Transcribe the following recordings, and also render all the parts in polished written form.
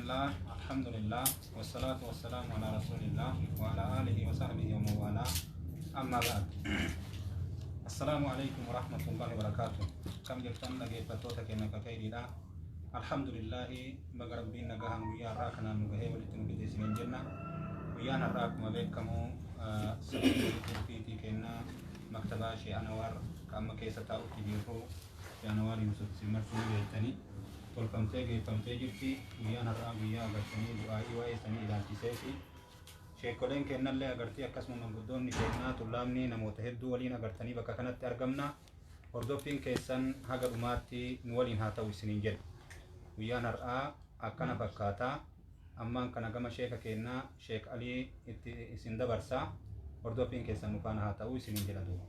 Bismillah, alhamdulillah, wassalatu wassalamu ala rasulillah wa ala alihi wa sahbihi wa mawala. Amma ba'd. Assalaamu alaikum wa rahmatullahi wa barakatuh. Kam jirtan dhaggeeffattoota keenya ka khayriidha. Alhamdulillahi, baga Rabbiin nagahaan guyyaa har'aa kanaan nu gahee walitti nu fide isiniin jenna. Guyyaan har'aa akkuma beekamu sababii turtiitii kennaa maktabaa Shee Anawaar ka amma keessa taa'utti jirru, Shee Anawaar Yuusuf isin martuu ni beektanii, tolfamtee geeffamtee jirti. Guyyaan har'aa guyyaa agartanii du'aa'ii waa'ee sanii ilaalchiseeti. Sheekkoleen kennallee agartii, akkasuma manguddoonni kennaa, tullaabni namoota hedduu waliin agartanii bakka kanatti argamna. Hordoffiin keessan haga dhumaatti nu waliin haa ta'u isiniin jedha. Guyyaan har'aa akkana fakkaata. Ammaan kana gama sheeka kennaa, Sheek Alii itti isin dabarsa. Hordoffiin keessan nu faana haa ta'u isiniin jedha duuba.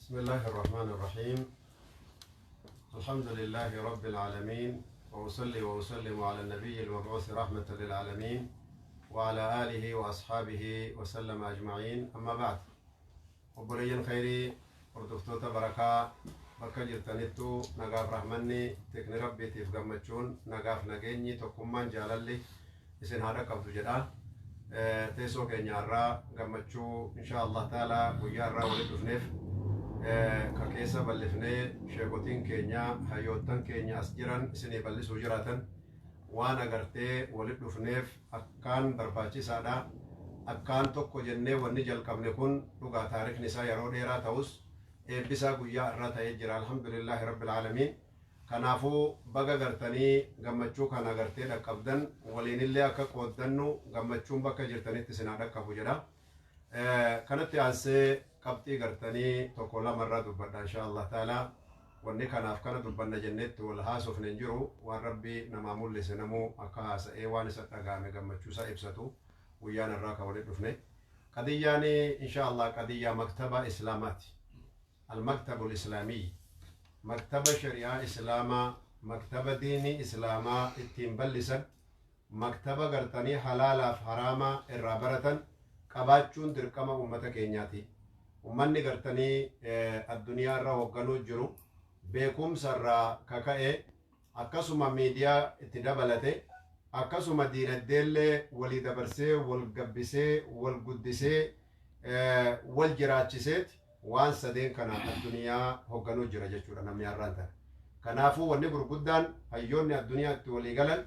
بسم الله الرحمن الرحيم، الحمد لله رب العالمين، وأصلي وأسلم على النبي المبعوث رحمة للعالمين وعلى آله وأصحابه وسلم أجمعين، أما بعد. Obboleeyyan khayrii, hordoftoota barakaa, bakka jirtanittuu nagaaf rahmanni tikni Rabbiitiif gammachuun, nagaaf nageenyi, tokkummaan, jaalalli isin haa dhaqqabdu jedha. Teessoo keenya har'aa gammachuu insha Allah ta'ala guyyaa har'aa walitti dhufneef ka keessa bal'ifnee sheekotiin keenya, hayyoottan keenya as jiran isinii bal'isuu jiraatan, waan agartee walitti dhufneef akkaan barbaachisaadha. Akkaan tokko jennee wanni jalqabne kun dhugaa taarikni isaa yeroo dheeraa ta'us, eebbisaa guyyaa har'aa ta'ee jira, alhamdulillaahi rabbil aalamiin. Kanaafuu baga gartanii gammachuu kana gartee dhaqqabdan, waliinillee akka qooddannu, gammachuun bakka jirtanitti isin haa dhaqqabu jedha. Kanatti aansee qabxii gartanii tokko lama irraa dubbadha insha Allah ta'ala. Wanni kanaaf kana dubbanna jenneetti wal haasofne hin jiru. Waan Rabbi namaa mul'ise namuu akka haasa'ee waan isa dhaga'ame gammachuu isaa ibsatu guyyaan irraa kan walitti dhufne. Qadiyyaan insha Allah qadiyyaa maktaba Islaamaati. Al-Maktabul Islaamiyy. Maktaba shari'aa Islaamaa, maktaba diinii Islaamaa ittiin bal'isan, maktaba gartanii halaalaaf haraamaa irraa baratan qabaachuun dirqama ummata keenyaati. Ummanni gartanii addunyaa irra hoogganuu jiru beekumsa irraa kaka'e, akkasuma miidiyaa itti dabalate, akkasuma diinagdeellee walii dabarsee, wal gabbisee, wal guddisee, wal jiraachiseet waan sadeen kana addunyaa hoogganuu jira jechuudha namni har'aan tana. Kanaafuu wanni gurguddaan hayyoonni addunyaa itti walii galan,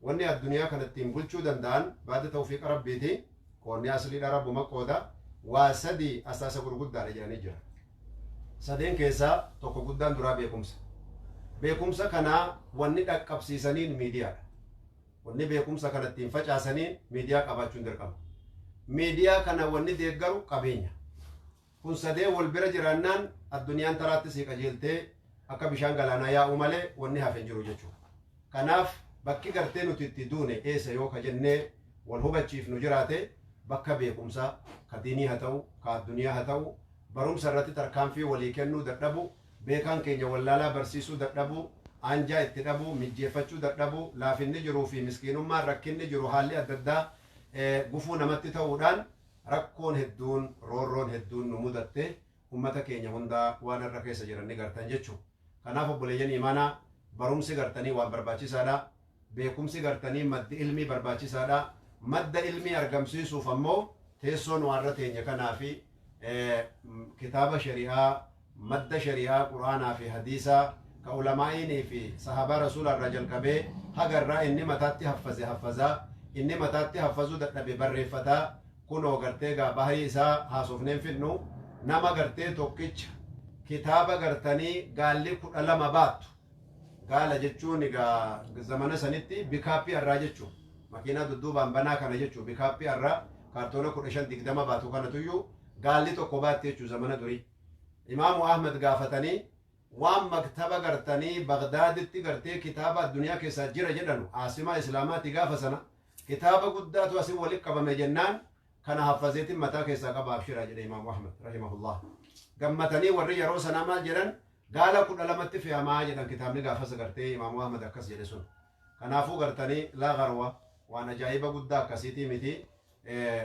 wanni addunyaa kana ittiin bulchuu danda'an baada tawfiiqa Rabbiiti, qoonni asliidha, Rabbuma qooda, waa sadii asaasa gurguddaadha jedhanii jira. Sadeen keessaa tokko guddaan duraa beekumsa. Beekumsa kanaa wanni dhaqqabsiisaniin miidiyaadha. Wanni beekumsa kana ittiin facaasaniin miidiyaa qabaachuun dirqama. Miidiyaa kana wanni deeggaru qabeenya. Kun sadeen wal bira jiraannaan addunyaan taraatti sii qajeeltee akka bishaan galaanaa yaa'uu malee wanni hafe hin jiru jechuudha. Kanaaf bakki gartee nuti itti duune eessa yoo ka jennee wal hubachiifnu jiraate, bakka beekumsaa, ka diinii haa ta'u, ka addunyaa haa ta'u, barumsa irratti tarkaanfii walii kennuu dadhabuu, beekaan keenya wallaalaa barsiisuu dadhabuu, aanjaa itti dhabuu, mijjeeffachuu dadhabuu, laafinni jiruu fi miskiinummaan, rakkinni jiru, haalli adda addaa gufuu namatti ta'uudhaan rakkoon hedduun, roorroon hedduun nu mudatte. Ummata keenya hundaa waan har'a keessa jiran ni gartan jechuudha. Kanaaf obboleeyyan imaanaa, barumsi gartanii waan barbaachisaadha. Beekumsi gartanii maddi ilmii barbaachisaadha. Madda ilmii argamsiisuuf ammoo teessoo nu har'a teenya kanaa fi kitaaba shari'aa, madda shari'aa Qur'aanaa fi hadiisaa ka ulamaa'iinii fi sahabaa Rasuulaa irraa jalqabee haga irraa inni mataatti haffaze haffazaa, inni mataatti haffazuu dadhabe barreeffataa, kunoo gartee gaa bahrii isaa haasofneen fidnu, nama gartee tokkicha kitaaba gartanii gaalli 12 baattu. Gaala jechuun egaa zamana sanitti bikaappii arraa jechuu, makiinaa dudduubaan banaa kana jechuu. Bikaappii arraa kaartoona 15 20 baatu kanatuyyuu gaalli tokko baatti jechuu zamana durii. Imaamu Ahmad gaafatanii, waan maktaba gartanii Bagdaaditti gartee kitaaba addunyaa keessaa jira jedhanu, aasimaa Islaamaati gaafa sana, kitaaba guddaatu asin walitti qabame jennaan, kana haffazeetin mataa keessaa qaba, abshiraa jedhe Imaamu Ahmad rahimahullah. Gammatanii warri yeroo sanaa maal jedhan? Gaala 12tti fe'amaa jedhan kitaabni gaafas gartee Imaamu Ahmad akkas jedhe sun. Kanaafuu gartanii laa garwa, waan ajaa'iba guddaa akkasiitii miti.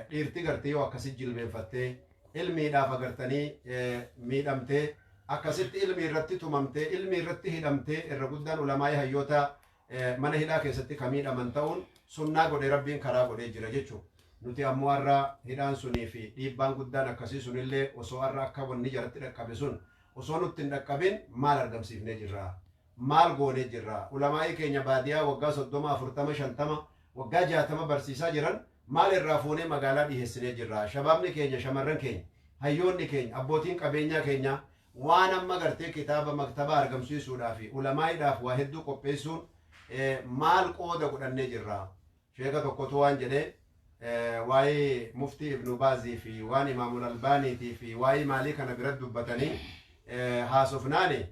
Dhiirti gartee yoo akkasi jilbeenfattee ilmiidhaaf agartanii miidhamtee, akkasitti ilmii irratti tumamtee, ilmii irratti hidhamtee, irra guddaan ulamaa'ii hayyoota mana hidhaa keessatti ka miidhaman ta'uun sunnaa godhe, Rabbiin karaa godhee jira jechuudha. Nuti ammoo har'a hidhaan sunii fi dhiibbaan guddaan akkasii sunillee osoo har'a akka wanni jaratti dhaqqabe sun osoo nutti hin dhaqqabin maal argamsiifnee jirra? Maal goonee jirra? Ulamaa'ii keenya baadiyaa waggaa 30, 40, 50, waggaa 60 barsiisaa jiran maal irraa fuunee magaalaa dhiheessinee jirra? Shabaabni keenya, shamarran keenya, hayyoonni keenya, abbootiin qabeenyaa keenya waan amma gartee kitaaba maktabaa argamsiisuudhaa fi ulamaa'iidhaaf waa hedduu qopheessuun maal qooda godhannee jirra? Sheeka tokkotu waan jedhe, waa'ee Muftii Ibnu Baazii fi waan Imaamul Albaaniitii fi waa'ee maalii kana bira dubbatanii haasofnaani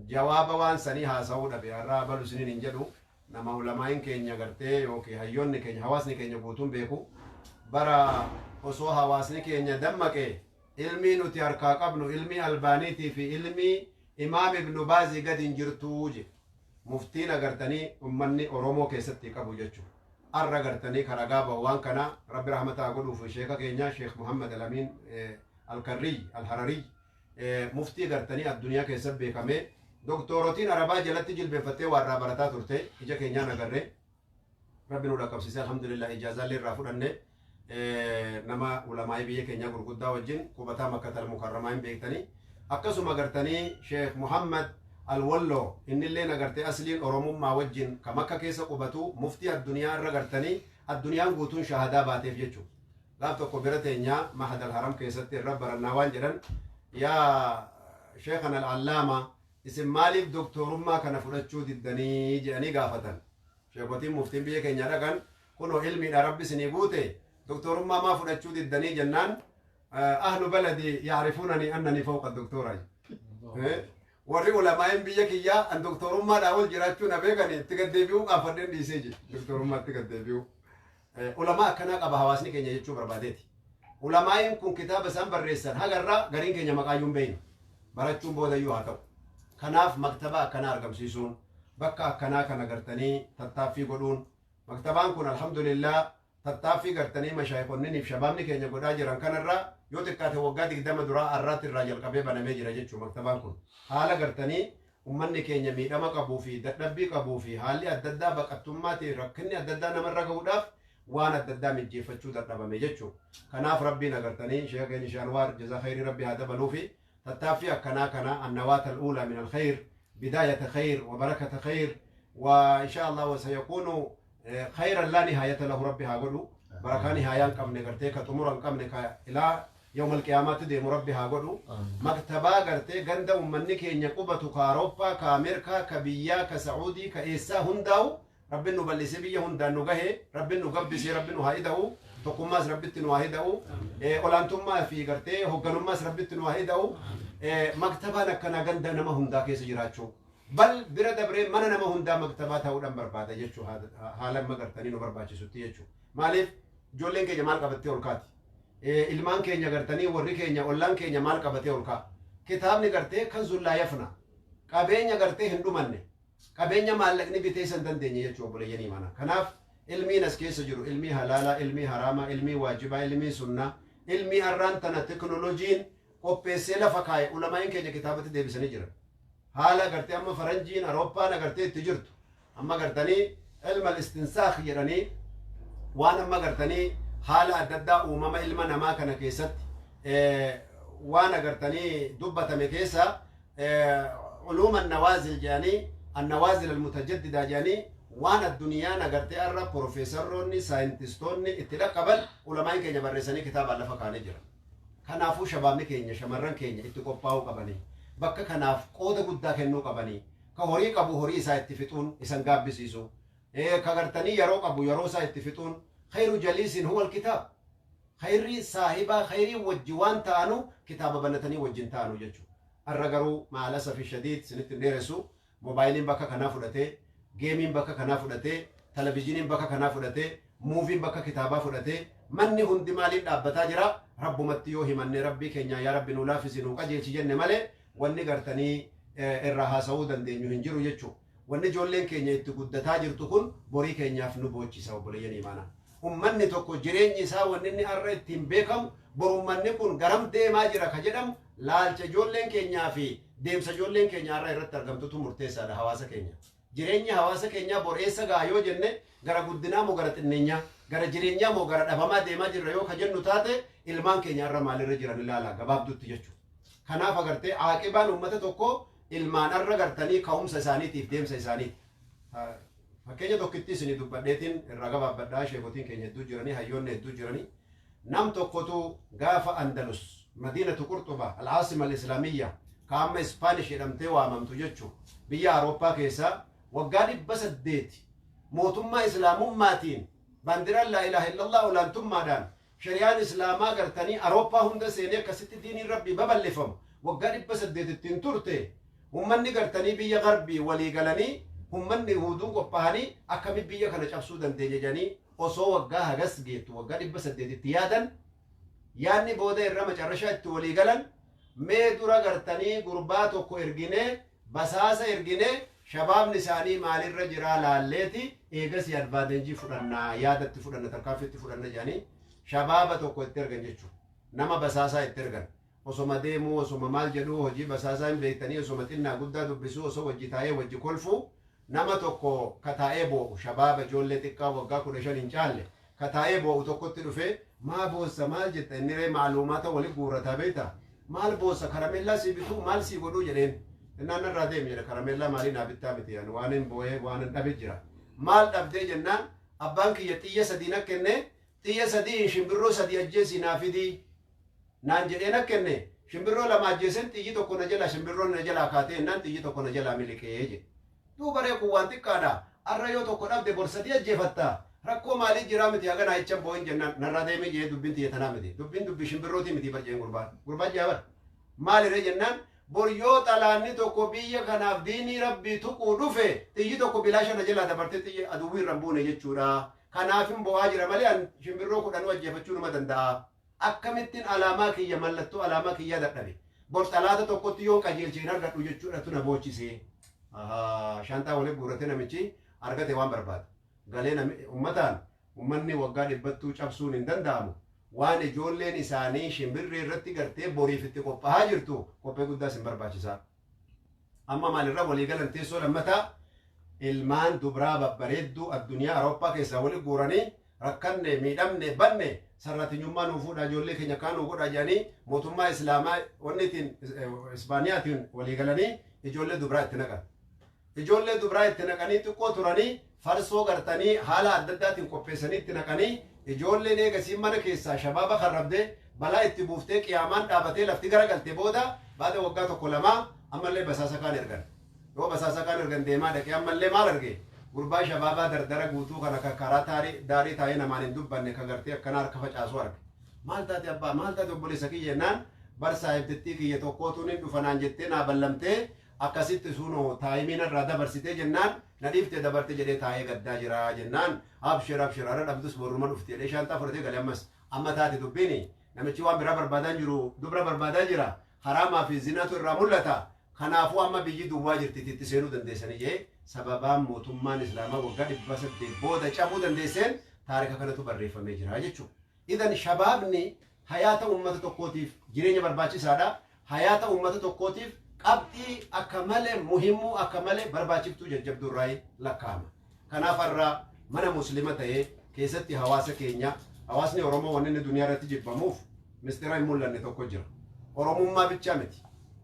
jawaaba waan sanii haasa'uu dhabe. Har'a abalu isiniin hin jedhu, nama ulamaa'iin keenya gartee yookiin hayyoonni keenya, hawaasni keenya guutuun beeku. Bara osoo hawaasni keenya dammaqe, ilmii nuti harkaa qabnu ilmii Albaaniitii fi ilmii Imaam Ibnu Baazii gadi hin jirtuu je. Muftiin agartanii ummanni Oromoo keessatti qabu jechuudha. Arra gartanii ka ragaa bahu waan kana, Rabbi rahmata haa godhuuf, sheeka keenya Sheekh Muhammad Alamiin Alkarriy Alharariy, muftii gartanii addunyaa keessatti beekamee doktoorotiin Arabaa jalatti jilbeenfattee waa irraa barataa turte ija keenyaan agarre. Rabbi nu dhaqqabsiisee, alhamdulillah, ijaazaallee irraa fudhanne. Nama ulamaa'ii biyya keenyaa gurguddaa wajjin qubataa Makkatal Mukarramaa hin beektanii. Akkasuma gartanii Sheekh Muhammad Alwalloo, innilleen agartee asliin Oromummaa wajjin ka Makka keessa qubatu, muftii addunyaa irra gartanii addunyaan guutuun shahadaa baateef jechuudha. Gaaf tokko bira teenyaa Mahad Alharam keessatti irra barannaa waan jedhan, "Yaa Sheekhan Al'allaama, isin maaliif doktorummaa kana fudhachuu diddanii?" jedhanii gaafatan. Sheekotiin muftiin biyya keenya dhaqan kunoo ilmiidha Rabbi isinii guute, doktorummaa maa fudhachuu diddanii jennaan, "Ahlu baladi yaarifunani annani fawqa doktora." Warri ulamaa'in biyya kiyyaa an doktorummaadhaa ol jiraachuu na beekani, itti gaddeebi'uu qaanfadheen dhiisee je doktorummaatti gaddeebi'uu. Ulamaa akkanaa qaba hawaasni keenya jechuu barbaadeeti. Ulamaa'in kun kitaaba isaan barreessan hagarraa gariin keenya maqaayyuu hin beeknu. Barachuun boodayyuu haa ta'u. Kanaaf maktaba akkanaa argamsiisuun, bakka akkanaa kana gartanii tattaaffii godhuun, maktabaan kun alhamdulillah tattaaffii gartanii mashaayikonniniif shabaabni keenya godhaa jiran kanarraa yoo xiqqaate waggaa 20 duraa arraatti irraa jalqabee banamee jira jechuu maktabaan kun. Haala gartanii ummanni keenya miidhama qabuu fi dadhabbii qabuu fi haalli adda addaa baqattummaatiin rakkinni adda addaa namarra gahuudhaaf waan adda addaa mijjeeffachuu dadhabame jechuu. Kanaaf Rabbiin agartanii sheeka keenya Sheekh Anwaar jazaa khayrii Rabbi haa dabaluu fi tattaaffii akkanaa kana, annawaata al'uulaa min alkhayr, bidaayata khayr wa barakata khayr wa insha Allah wa sayakuunu khayran laa nihaayata lahu, Rabbi haa godhu. Barakaa nihaayaa hin qabne gartee ka xumura hin qabne ka ilaa yawmal qiyaamaatti deemu Rabbi haa godhu. Maktabaa gartee ganda ummanni keenya qubatu, ka Awurooppaa, ka Ameerikaa, ka biyyaa, ka Sacuudii, ka eessaa hundaa'u Rabbi nu bal'isee biyya hundaan nu gahe, Rabbi nu gabbisee, Rabbi nu haa ida'u, tokkummaas Rabbitti nu haa ida'u, olaantummaa fi gartee hoogganummaas Rabbitti nu haa ida'u. Maktabaan akkanaa ganda nama hundaa keessa jiraachuu, bal bira dabree mana nama hundaa maktabaa ta'uudhaan barbaada jechuu, haala amma gartanii nu barbaachisutti jechuu. Maaliif ijoolleen keenya maal qabattee ol kaati? Ilmaan keenya gartanii, warri keenya, ollaan keenya maal qabatee ol ka'a? Kitaabni gartee kan zullaa yafna, qabeenya gartee hin dhumanne, qabeenya maallaqni bitee isa hin dandeenye jechuu, obboleeyyanii mana. Kanaaf ilmiin as keessa jiru ilmii halaalaa, ilmii haraamaa, ilmii waajibaa, ilmii sunnaa, ilmii arraan tana teknooloojiin qopheessee lafa kaa'e ulamaa'in keenya kitaabatti deebisanii jiran. Haala agartee amma faranjiin Awurooppaan agartee itti jirtu, amma gartanii ilma istinsaakh jedhanii, waan amma gartanii haala adda addaa uumama ilma namaa kana keessatti waan agartanii dubbatame keessa uluuma nawaazil jedhanii, annawaazil almutajaddida jedhanii, waan addunyaan agartee arra profeesarroonni saayintistoonni itti dhaqqaban ulamaa'in keenya barreessanii kitaabaan lafa kaa'anii jiran. Kanaafuu shabaabni keenya, shamarran keenya itti qophaa'uu qabanii, bakka kanaaf qooda guddaa kennuu qabanii, ka horii qabu horii isaa itti fixuun isan gaabbisiisu, ka gartanii yeroo qabu yeroo isaa itti fixuun, khayru jaliisin huwa alkitaab. Khayrri saahibaa, khayrii wajji waan ta'anu kitaaba banatanii wajjin ta'anu jechuudha. Har'a garuu ma'al asafi shadiid, isinitti hin dheeressu, moobaayiliin bakka kanaa fudhatee, geemiin bakka kanaa fudhatee, televizhiniin bakka kanaa fudhatee, muuviin bakka kitaabaa fudhatee, manni hundi maaliin dhaabbataa jira? Rabbumatti yoo himanne, Rabbii keenyaa "Yaa Rabbi, nuu laaffisi, nuu qajeelchi" jenne malee wanni gartanii irraa haasa'uu dandeenyu hin jiru jechuudha. Wanni ijoolleen keenya itti guddataa jirtu kun borii keenyaaf nu boochisa, obboleeyyan imaanaa. Ummanni tokko jireenyi isaa wanni inni har'a ittiin beekamu, boru ummanni kun garam deemaa jira ka jedhamu, laalcha ijoolleen keenyaa fi deemsa ijoolleen keenya har'a irratti argamtutu murteessaadha. Hawaasa keenya, jireenyi hawaasa keenyaa bor eessa ga'a yoo jenne, gara guddinaa moo gara xinneenyaa, gara jireenyaa moo gara dhabamaa deemaa jirra yoo ka jennu taate, ilmaan keenya har'a maalirra jiran ilaala gabaabdutti jechuudha. Kanaaf agartee aaqibaan uummata tokko ilmaan har'a gartanii ka'umsa isaaniitiif deemsa isaaniiti. Fakkeenya tokkitti isinii dubbadheetiin irraa gabaabbadhaa. Sheekotiin keenya hedduu jiranii, hayyoonni hedduu jiranii. Nam tokkotu gaafa Andalus, Madiinatu Qurxuba, Alcaasima Alislaamiyya, ka amma Ispaanish jedhamtee waamamtu jechu, biyya Awurooppaa keessaa waggaa 800 mootummaa islaamummaatiin baandiraan laa ilaaha illallah olaantummaadhaan shari'aan islaamaa gartanii Awurooppaa hunda seenee akkasitti diiniin rabbii babal'ifamu waggaa 800 ittiin turte. Ummanni gartanii biyya garbii walii galanii, ummanni huduun qophaa'anii, akkami biyya kana cabsuu dandeenya jedhanii osoo waggaa hagas geettu waggaa 800tti yaadan, yaadni booda irra macarrashaa itti walii galan, mee dura gartanii gurbaa tokko erginee, basaasa erginee, shabaabni isaanii maalirra jiraa laalleeti eegasii advantage fudhannaa, yaadatti fudhanna, tarkaanfiitti fudhanna jedhanii shabaaba tokko itti ergan jechuudha. Nama basaasaa itti ergan. Osoma deemuu, osoma maal jedhuu, hojii basaasaa hin beektanii, osoma xinnaa guddaa dubbisuu, osoo wajji taa'ee wajji kolfuu, nama tokko ka taa'ee boo'u, shabaaba ijoollee xiqqaa waggaa 15 hin caalle ka taa'ee boo'u tokkotti dhufee, "Maa boossa? Maal jetta?" Inni ree maaluumaata wali guurrataa beekta. "Maal boossa? Karameellaa sii bituu? Maal sii godhuu?" jedheen. Innaan, "Narraa deemi," jedhe. "Karameellaa maalii naa bittaa miti, ani waan hin boo'ee waan hin dhabe jira." "Maal dhabdee?" jennaan, "Abbaan kiyya xiyya sadii na kenne, xiyya sadiin shimbirroo sadii ajjeesii naa fidii naan jedhee na kenne. Shimbirroo lama ajjeesen, xiyyi tokko na jalaa, shimbirroon na jalaa kaatee jennaan xiyyi tokko na jalaa miliqee," jedhe. Duuba ree kun waan xiqqaadha. Arra yoo tokko dhabde bor sadii ajjeefatta. Rakkoo maalii jiraa miti haga naa ichan boo'in jennaan, "Narraa deemee," jee. "Dubbiin tiyya tanaa miti. Dubbiin dubbii shimbirrootii miti bar," jeen gurbaan. Gurbaan jaa bar. "Maaliree?" jennaan, "Bor yoo xalaanni tokko biyya kanaaf diinii rabbii tuquu dhufe, xiyyi tokko bilaasha na jalaa dabartee xiyyi aduwwii irra hin buune jechuudha. Kanaafin bo'aa jira malee an shimbirroo 10nuu ajjeefachuu numa danda'a. Akkamittiin alaamaa kiyya, mallattoo alaamaa kiyyaa dadhabe. Bor xalaata tokkotti yoon qajeelche hin argadhu jechuudha tu na boochise." Shaantaa waliin guurrate namichi argate waan barbaadu. Galee ummataan, "Ummanni waggaa dhibbattuu cabsuun hin danda'amu. Waan ijoolleen isaanii shimbirree irratti gartee boriif itti qophaa'aa jirtu qophee guddaas hin barbaachisaa." Amma maalirra walii galan? Teessoo lammataa ilmaan dubraa babbareedduu addunyaa Awurooppaa keessaa wali guuranii, rakkanne, miidhamne, banne, sarratinyummaa nuu fuudhaa, ijoollee keenya kaan nuu godhaa jedhanii mootummaa islaamaa wanni ittiin Ispaaniyaatiin walii galanii ijoollee dubraa itti naqan. Ijoollee dubraa itti naqanii xiqqoo turanii farsoo gartanii haala adda addaatiin qopheessanii itti naqanii, ijoolleen eegasiin mana keessaa shabaaba karrabdee balaa itti buuftee qiyaamaan dhaabatee lafti garagalte. Booda baada waggaa tokko lamaa ammallee basaasa kaan ergan. Yoo basaasa kaan ergan deemaa dhaqee ammallee maal arge? Gurbaa shabaabaa dardara guutuu kana ka karaa daarii taa'ee namaan hin dubbanne, ka gartee akkana harka facaasu arge. "Maal taate abbaa? Maal taate obboleessa kiyya?" jennaan, "Bar saahibtittii kiyya tokkootu nin dhufa naan jettee naa ballamtee, akkasitti sunoo taayimii narraa dabarsitee jennaan na dhiiftee dabarte jedhee taa'ee gaddaa jira," jennaan, "Abshir, abshir, har'a dhabdus borruma dhufti," jedhee shaantaa fudhatee gale. Ammas amma taate dubbiini namichi waan biraa barbaadaa jiru, dubra barbaadaa jira, haraamaa fi zinaatu irraa mul'ata. "Kanaafuu amma biyyi duwwaa jirti, itti seenuu dandeessanii," jee. Sababaan mootummaan islaamaa waggaa 800 booda cabuu dandeesseen taarika kanatu barreeffamee jira jechuudha. Idan shabaabni hayaata uummata tokkootiif jireenya barbaachisaadha. Hayaata uummata tokkootiif qabxii akka malee muhimmuu, akka malee barbaachiftuu jajjabduu irraa lakkaa'ama. Kanaaf har'a mana muslima ta'ee keessatti hawaasa keenya, hawaasni Oromoo wanni inni duniyaa irratti jibbamuuf mistira hin mul'anne tokko jira. Oromummaa bichaa miti.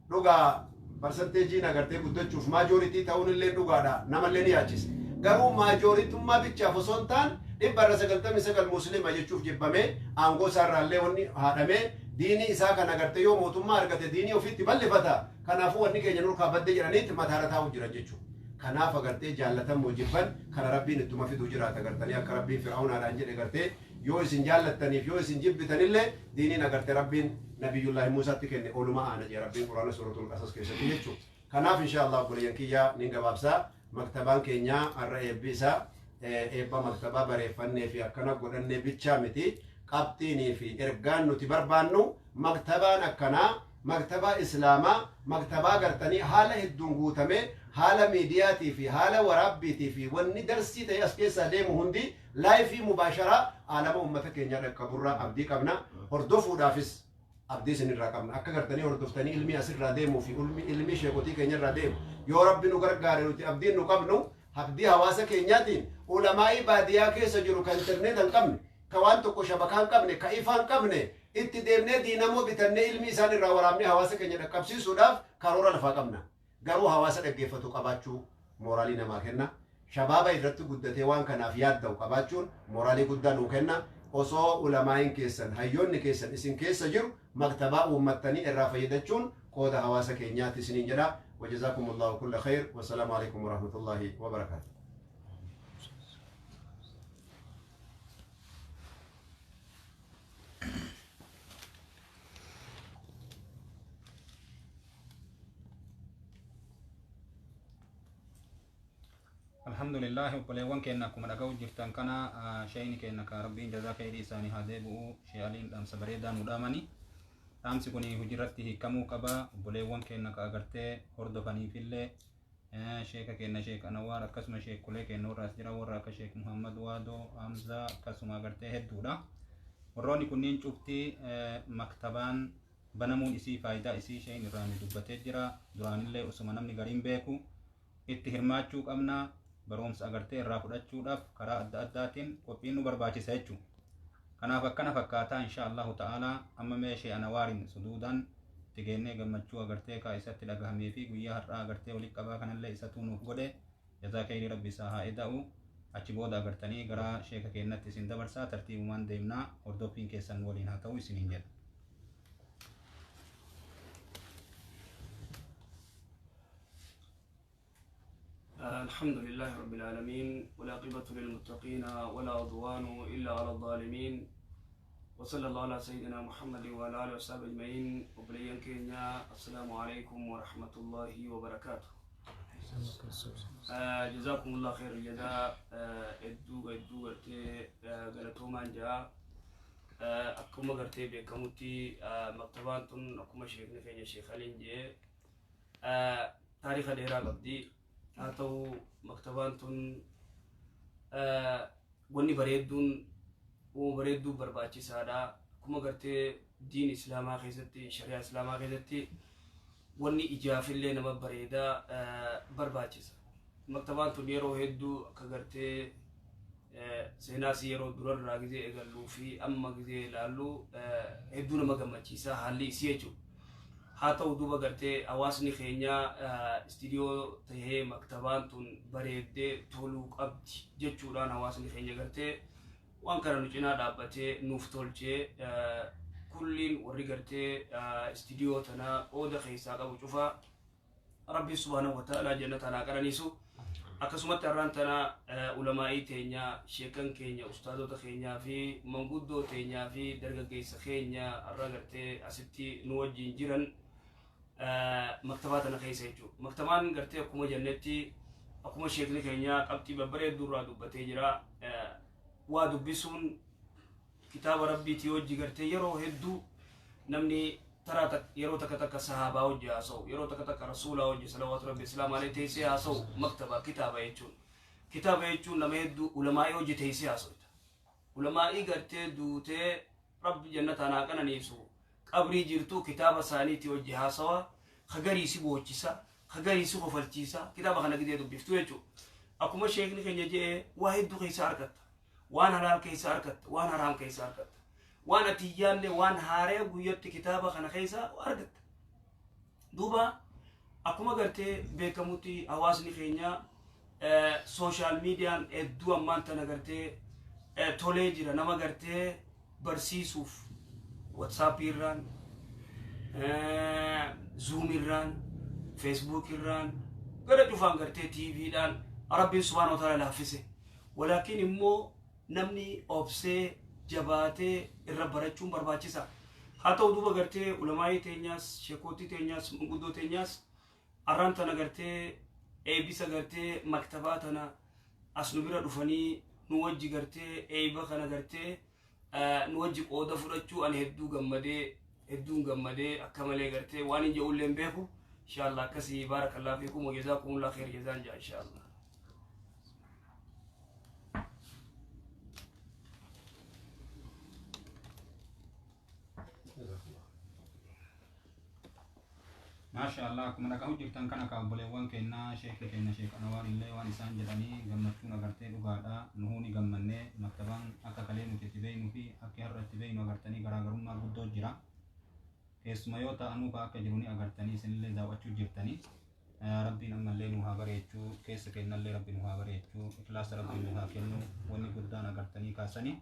Dhugaa percentageiin agartee guddachuuf majority ta'uun illee dhugaadha. Namallee ni yaachisa. Garuu majoritymmaa bichaaf osoo hin taane 99% muslima jechuuf jibbamee, aangoo isaarraallee wanni haadhamee, diinii isaa kan agartee yoo mootummaa argate diinii ofiitti bal'ifata. Kanaafuu wanni keenya nurkaa badde jedhaniitti mataarra taa'u jiran jechuudha. Kanaaf agartee jaallatamoo jibban kana rabbiin ittuma fiduu jiraata. Agartanii akka rabbiin Fir'aunaadhaan jedhe, gartee yoo isin jaallattaniif yoo isin jibbitanillee diiniin agartee rabbiin Nabiyyullaahi Muusaatti kenne oluma aana jedhe rabbiin Quraana Suuratul Qasas keessatti jechuudha. Kanaaf insha Allah obboleeyyan kiyyaa, nin gabaabsaa. Maktabaan keenyaa har'a eebbi isaa eebba maktabaa bareeffannee fi akkana godhannee bichaa miti. Qabxiinii fi ergaan nuti barbaannu, maktabaan akkanaa, maktabaa islaamaa, maktabaa gartanii haala hedduun guutamee Haala miidiyaatii fi haala waraabbiitii fi wanni darsii ta'e as keessaa deemu hundi live mubaasharaa aalama ummata keenyaa dhaqqaburraa abdii qabna. Hordofuudhaafis abdii isinirraa qabna. Akka gartanii hordoftanii ilmi asirraa deemuu fi ilmi sheekotii keenyarraa deemu, yoo Rabbi nu gargaare, nuti abdiin nu qabnu, abdii hawaasa keenyaatiin, ulamaa'ii baadiyaa keessa jiru kan internet hin qabne, ka waan tokko shabakaa hin qabne, ka ifaa hin qabne, itti deemnee diinamoo bitannee ilmi isaan irraa waraabnee hawaasa keenya dhaqqabsiisuudhaaf karoora lafaa qabna. Garuu hawaasa dhaggeeffatu qabaachuu mooraalii namaa kenna. Shabaaba irratti guddatee waan kanaaf yaadda'u qabaachuun mooraalii guddaa nuu kenna. Osoo ulamaa'iin keessan, hayyoonni keessan isin keessa jiru, maktabaa uummattanii irraa fayyadachuun qooda hawaasa keenyaati isiniin jedha. وجزاكم الله كل خير والسلام عليكم ورحمة الله وبركاته. Alhamdulillah, obboleewwan keenya, akkuma dhaga'u jirtan kana, sheeyni keenya ka Rabbiin jazaa khayrii isaanii haa deebi'u, Shee Aliin, dhaamsa bareedaa nu dhaamani. Dhaamsi kun hojiirratti hiikamuu qaba. Obboleewwan keenya ka agartee hordofaniifillee, sheeka keenya Sheek Anawaar, akkasuma sheekulee keenya warra as jiran, warra akka Sheek Muhammad Waadoo Hamzaa, akkasuma agartee hedduudha. Warroonni kunniin cufti maktabaan banamuun isii faayidaa isii sheen irraa nu dubbatee jira. Duraanillee osuma namni gariin beeku itti hirmaachuu qabna. Barumsa agartee irraa fudhachuudhaaf karaa adda addaatiin qophiin nu barbaachisa jechuudha. Kanaaf akkana fakkaataa, insha Allahu ta'ala. Amma mee Shee Anawaarin suduudaan itti geennee gammachuu agartee kaa isatti dhagahamee fi guyyaa har'aa agartee walitti qabaa kanallee isatu nuuf godhe, jazaa khayrii Rabbi isaa haa eda'u. Achi booda agartanii gara sheeka keenyatti isin dabarsaa, tartiibumaan deemnaa, hordoffiin keessan waliin haa ta'u isiniin jedha. الحمد لله رب العالمين، والعاقبة للمتقين، ولا عدوان إلا على الظالمين، وصلى الله على سيدنا محمد وعلى آله وصحبه أجمعين. Obboleeyyan keenya، السلام عليكم ورحمة الله وبركاته. جزاكم الله خير الجزاء. Hedduu hedduu gartee galatoomaan jaa. Akkuma gartee beekamutti, maktabaan tun akkuma sheekni keenya Sheekh Aliin jee taariika dheeraa qabdi. Haa ta'u, maktabaan tun wanni bareedduun uuma bareedduu barbaachisaadha. Akkuma gartee diin Islaamaa keessatti, shari'aa Islaamaa keessatti, wanni ijaafillee nama bareedaa barbaachisa. Maktabaan tun yeroo hedduu akka gartee seenaas yeroo durarraa gizee eegalluu fi amma gizee ilaallu hedduu nama gammachiisa haalli isii jechuudha. Haa ta'u, duuba gartee hawaasni keenya istiidiyoo tahee maktabaan tun bareeddee toluu qabdi jechuudhaan hawaasni keenya gartee waan kana nu cinaa dhaabbatee nuuf tolchee. Kulliin warri gartee istiidiyoo tana qooda keessaa qabu cufaa Rabbi subhaanahu wa ta'ala jannata haa qananiisu. Akkasumatti har'aan tana ulamaa'ii teenya, sheekan keenya, ustaadota keenyaa fi manguddoo teenyaa fi dargaggeessa keenya har'a gartee asitti nu wajjin jiran maktabaa tana keessa jechuudha. Maktabaan gartee akkuma jennetti, akkuma sheekni keenya qabxii babbareedduu irraa dubbatee jira. Waa dubbisuun kitaaba Rabbiitii hojii gartee yeroo hedduu namni taraa yeroo takka takka sahaabaa hojii haasa'u, yeroo takka takka Rasuulaa hojii salawaatu Rabbi islaam alee teessee haasa'u. Maktaba kitaaba jechuun, kitaaba jechuun nama hedduu ulamaa'ii hojii teessee haasa'u. Ulamaa'ii gartee duutee, Rabbi jannataan haa qananiisu, qabrii jirtu kitaaba isaaniitii hojii haasawa. Kagarii si boochisa, kagarii si kofalchiisa kitaaba kana gidee dubbiftu jechuudha. Akkuma sheekni keenya jedhee, waa hedduu keessa argatta. Waan halaal keessa argatta, waan haraam keessa argatta, waan ati hin yaadne, waan haaree guyyatti kitaaba kana keessa argatta. Duuba akkuma gartee beekamutti, hawaasni keenya social miidiyaan hedduu ammaan tana gartee tolee jira. Nama gartee barsiisuuf WhatsApp irraan, Zoom irraan, Facebook irraan, gara cufaan gartee TVdhaan Rabbiin subhaanahu wa ta'ala laaffise. Walaakin immoo namni obsee jabaatee irra barachuun barbaachisa. Haa ta'u, duuba gartee ulamaa'ii teenyaas, sheekootii teenyaas, manguddoo teenyaas arraan tana gartee eebbisa gartee maktabaa tana as nu bira dhufanii nu wajji gartee eebba kana gartee nu wajji qooda fudhachuu ani hedduu gammadee, hedduun gammadee akka malee gartee waan hin jedhullee hin beeku. Inshallah akkasii, baarakallahu fiikum wa jazaakumullahu khayr jazaan jaa inshallah. Maasha Allah, akkuma dhagahu jirtan kana ka obboleewwan keenna, sheekni keenya Sheek Anawaar illee waan isaan jedhanii, gammachuun agartee dhugaadha. Nuhuu ni gammanne. Maktabaan akka kalee nuti itti beeynu fi akki har'a itti beeynu agartanii garaagarummaa guddoo jira. Keessuma yoo ta'anuu ka akka jiru ni agartanii, isinillee daawwachuu jirtanii. Rabbiin ammallee nu haa bareechuu, keessa kennallee Rabbi nu haa bareechuu, ikhlaasa Rabbiin nu haa kennu. Wanni guddaan agartanii kaasanii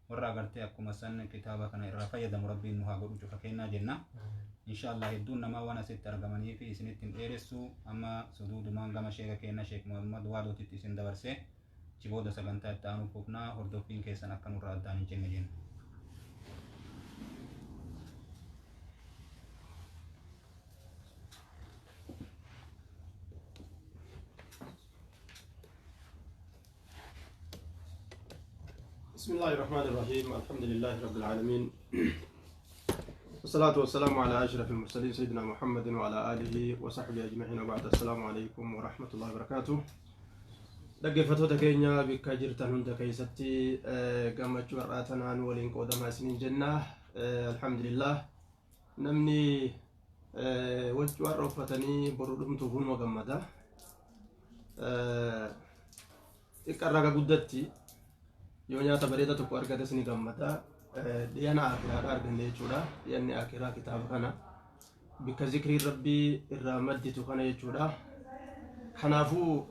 warra agartee akkuma san kitaaba kana irraa fayyadamu Rabbiin nu haa godhu cufa kennaa jenna. Insha Allah, hedduun namaa waan asitti argamanii fi isinitti hin dheeressu. Amma suduudumaan gama sheeka keenya Sheek Muhammad Waadootitti isin dabarse, achi booda sagantaa itti aanu fufnaa. Hordoffiin keessan akka nurraa addaan hin cinne jenna. بسم الله الرحمن الرحيم، الحمد لله رب العالمين، والصلاة والسلام على أشرف المرسلين سيدنا محمد وعلى آله وصحبه أجمعين، وبعد، السلام عليكم ورحمة الله وبركاته. Dhaggeeffattoota keenya bakka jirtan hunda keessatti, gammachuu har'aa tanaan waliin qoodamaa isiniin jenna. Alhamdulillah, namni waccuu har'a uffatanii boru dhumtuuf hunuma gammada. Xiqqarraa ga guddatti yoo nyaata bareeda tokko argates ni gammada. Dhiyana akiraadha arganne jechuudha. Dhiyanni akiraa kitaaba kana, bikka zikriin Rabbii irraa madditu kana jechuudha. Kanaafuu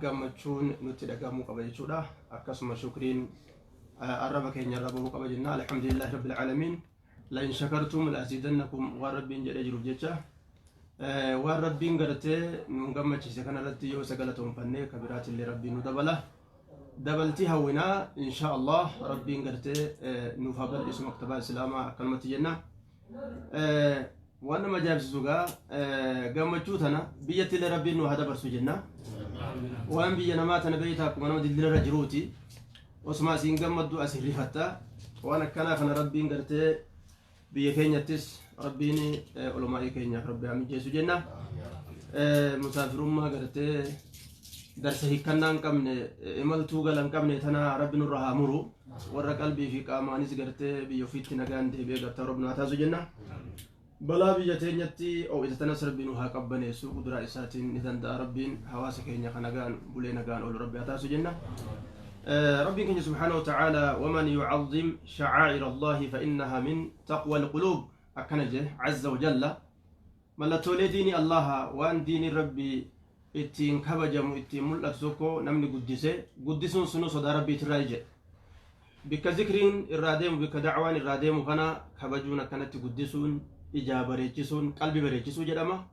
gammachuun nutti dhagamuu qaba jechuudha. Akkasuma shukriin arraba keenya irra bahuu qaba jenna. Alhamdulillahi rabbil aalamiin. لئن شكرتم لأزيدنكم waan Rabbiin jedhee jiruuf jecha, waan Rabbiin gartee nu gammachiise kanarratti yoo isa galatoonfannee, ka biraatillee Rabbiin nu dabala. Dabaltii hawwinaa, insha Allah. Rabbiin gartee nuuf haa bal'isu maktabaa islaamaa akkanumatti jenna. Waan nama ajaa'ibsiisu gaa, gammachuu tana biyyattillee Rabbiin nu haa dabarsu jenna. Waan biyya namaa tana beeytaa, akkuma nama dildilarra jiruuti. Osuma asiin gammaddu as rifatta. Waan akkanaa kana Rabbiin gartee biyya keenyattis Rabbiin olumaa'ii keenyaaf Rabbi haa mijeessu jenna. Musaafirummaa gartee darsa hiikkannaa hin qabne, imaltuu gala hin qabne tana Rabbi nurra haa muru. Warra qalbii fi qaamaanis gartee biyya ofiitti nagaan deebi'ee gartaa Rabbi nu haa taasisu jenna. Balaa biyya teenyatti ho'ite tanas Rabbi nu haa qabbaneessu, kuduraa isaatiin ni danda'a Rabbiin. Hawaasa keenya kan nagaan bulee nagaan oolu Rabbi haa taasisu jenna. Rabbiin keenya subhaanahu wa ta'ala, ومن يعظم شعائر الله فإنها من تقوى القلوب akkana je عز وجل. Mallattoolee diinii Allaha, waan diiniin Rabbii ittiin kabajamu, ittiin mul'atu tokko namni guddise, guddisuun sunuu sodaa Rabbiitirraa jedhe. Bikka zikriin irraa deemu, bikka dacwaan irraa deemu kana kabajuun, akkanatti guddisuun, ijaa bareechisuun qalbii bareechisuu jedhama.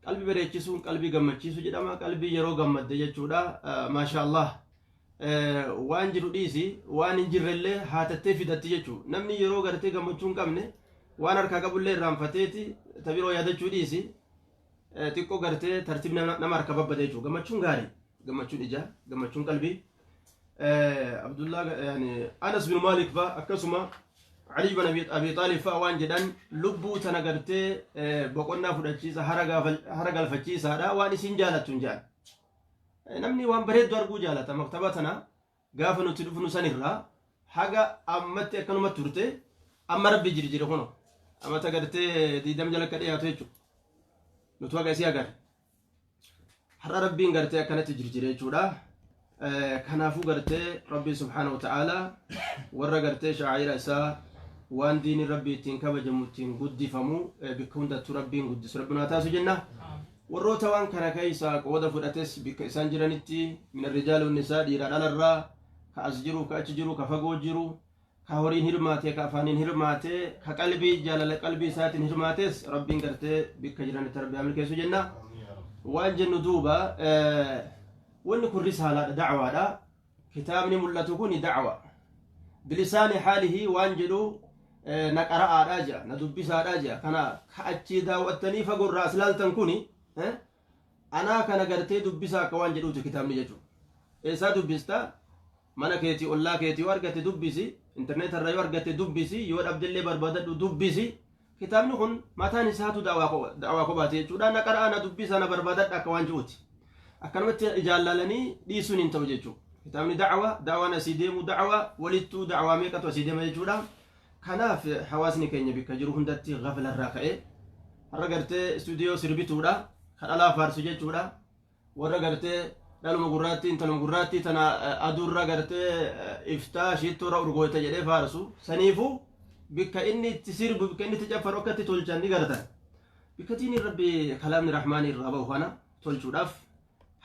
Qalbii bareechisuun qalbii gammachiisuu jedhama. Qalbii yeroo gammadde jechuudha. Maasha Allah. Waan jiru dhiisi, waan hin jirrellee haatattee fidatti jechuudha. Namni yeroo gartee gammachuu hin qabne waan harkaa qabullee irraanfateeti tabiroo yaadachuu dhiisi. Xiqqoo gartee tartiibni nama harka babbade jechuudha. Gammachuun gaarii. Gammachuun ijaa, gammachuun qalbii. Abdullah, yani Anas bin Malik fa, akkasuma Ali bin Abi Talib fa waan jedhan, lubbuu tana gartee boqonnaa fudhachiisa, hara galfachiisaadha, waan isin jaalattu hin jedhan. Namni waan bareeddu arguu jaalata. Maktaba tana gaafa nuti dhufnu sanirraa haga ammatti akkanuma turte. Amma Rabbi jirjire kuno amata gartee 20 jala akka dhiyaatu jechuudha. Nuti haga isii agarre. Har'a Rabbiin gartee akkanatti jirjire jechuudha. Kanaafuu gartee Rabbiin subhaanahu wa ta'ala warra gartee shaa'ira isaa, waan diiniin Rabbii ittiin kabajamu, ittiin guddifamu, bikka hundattuu Rabbiin guddisu Rabbi naa taasisu jenna. Warroota waan kana keessaa qooda fudhates bikka isaan jiranitti, من الرجال والنساء, dhiiraa dhalarraa, ka as jiru, ka achi jiru, ka fagoo jiru, ka horiin hirmaate, ka afaaniin hirmaate, ka qalbii jaalala qalbii isaatiin hirmaates, Rabbiin gartee bikka jiranitti Rabbi haa milkeessu jenna. Waan jennu duuba, wanni kun risaalaadha, dacwaadha. Kitaabni mul'atu kun dacwa. بلسان حاله waan jedhu, na qara'aadha jedha, na dubbisaadha jedha. Kana ka achii daawwattanii fagoorraa as laaltan kuni anaa kana gartee dubbisaa akka waan jedhuuti kitaabni jechuudha. Eessaa dubbista? Mana keetii, ollaa keetii yoo argatte dubbisi, intarneetarra yoo argatte dubbisi, yoo dhabdellee barbaadadhu dubbisi. Kitaabni kun mataan isaatu da'awaa kophaati jechuudha. Na qara'aa, na dubbisaa, na barbaadadha akka waan jiruuti. Akkanumatti ijaan laalanii dhiisuun hin ta'u jechuudha. Kitaabni da'awaa, da'awaan asii deemu da'awaa, walittuu da'awaa meeqatu asii deema jechuudha. Kanaaf hawaasni keenya bikka jiru hundatti gaflarraa ka'ee har'a gartee istuudiyoo sirbituudha. Kan dhalaa faarsu jechuudha. Warra gartee dhaluma gurraattii, intaluma gurraattii tana aduurra gartee iftaa shiittoorra urgooyta jedhee faarsu. Saniifuu bikka inni itti sirbu, bikka inni itti caffaru akka itti tolchan ni gartan. Bikka diiniin Rabbi kalaamni Rahmaanii irraa bahu kana tolchuudhaaf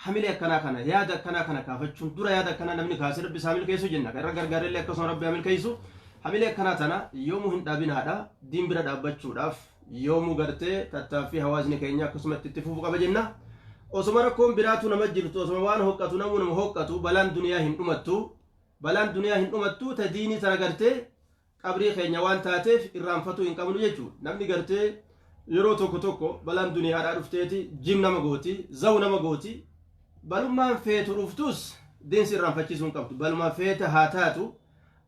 hamilee akkanaa kana, yaada akkanaa kana kaafachuun dura, yaada akkanaa namni kaase Rabbi isaa milkeessu jenna. Kan irra gargaarellee akkasuma Rabbi haa milkeessu. Hamilee akkanaa tana yoomuu hin dhaabinaadha. Diin bira dhaabbachuudhaaf yoomuu gartee tattaaffii hawaasni keenya akkasumatti itti fufu qaba jenna. Osoma rakkoon biraatu nama jirtu, osoma waan hoqqatu namuu nama hoqqatu, balaan duniyaa hin dhumattu. Balaan duniyaa hin dhumattu, ta diinii tana gartee qabrii keenya waan taateef irraanfatuu hin qabnu jechuudha. Namni gartee yeroo tokko tokko balaan duniyaadhaa dhufteeti jim nama gooti, zaw nama gooti. Balummaan feetu dhuftus diinsi irraanfachiisuu hin qabdu. Baluma feeta haa taatu,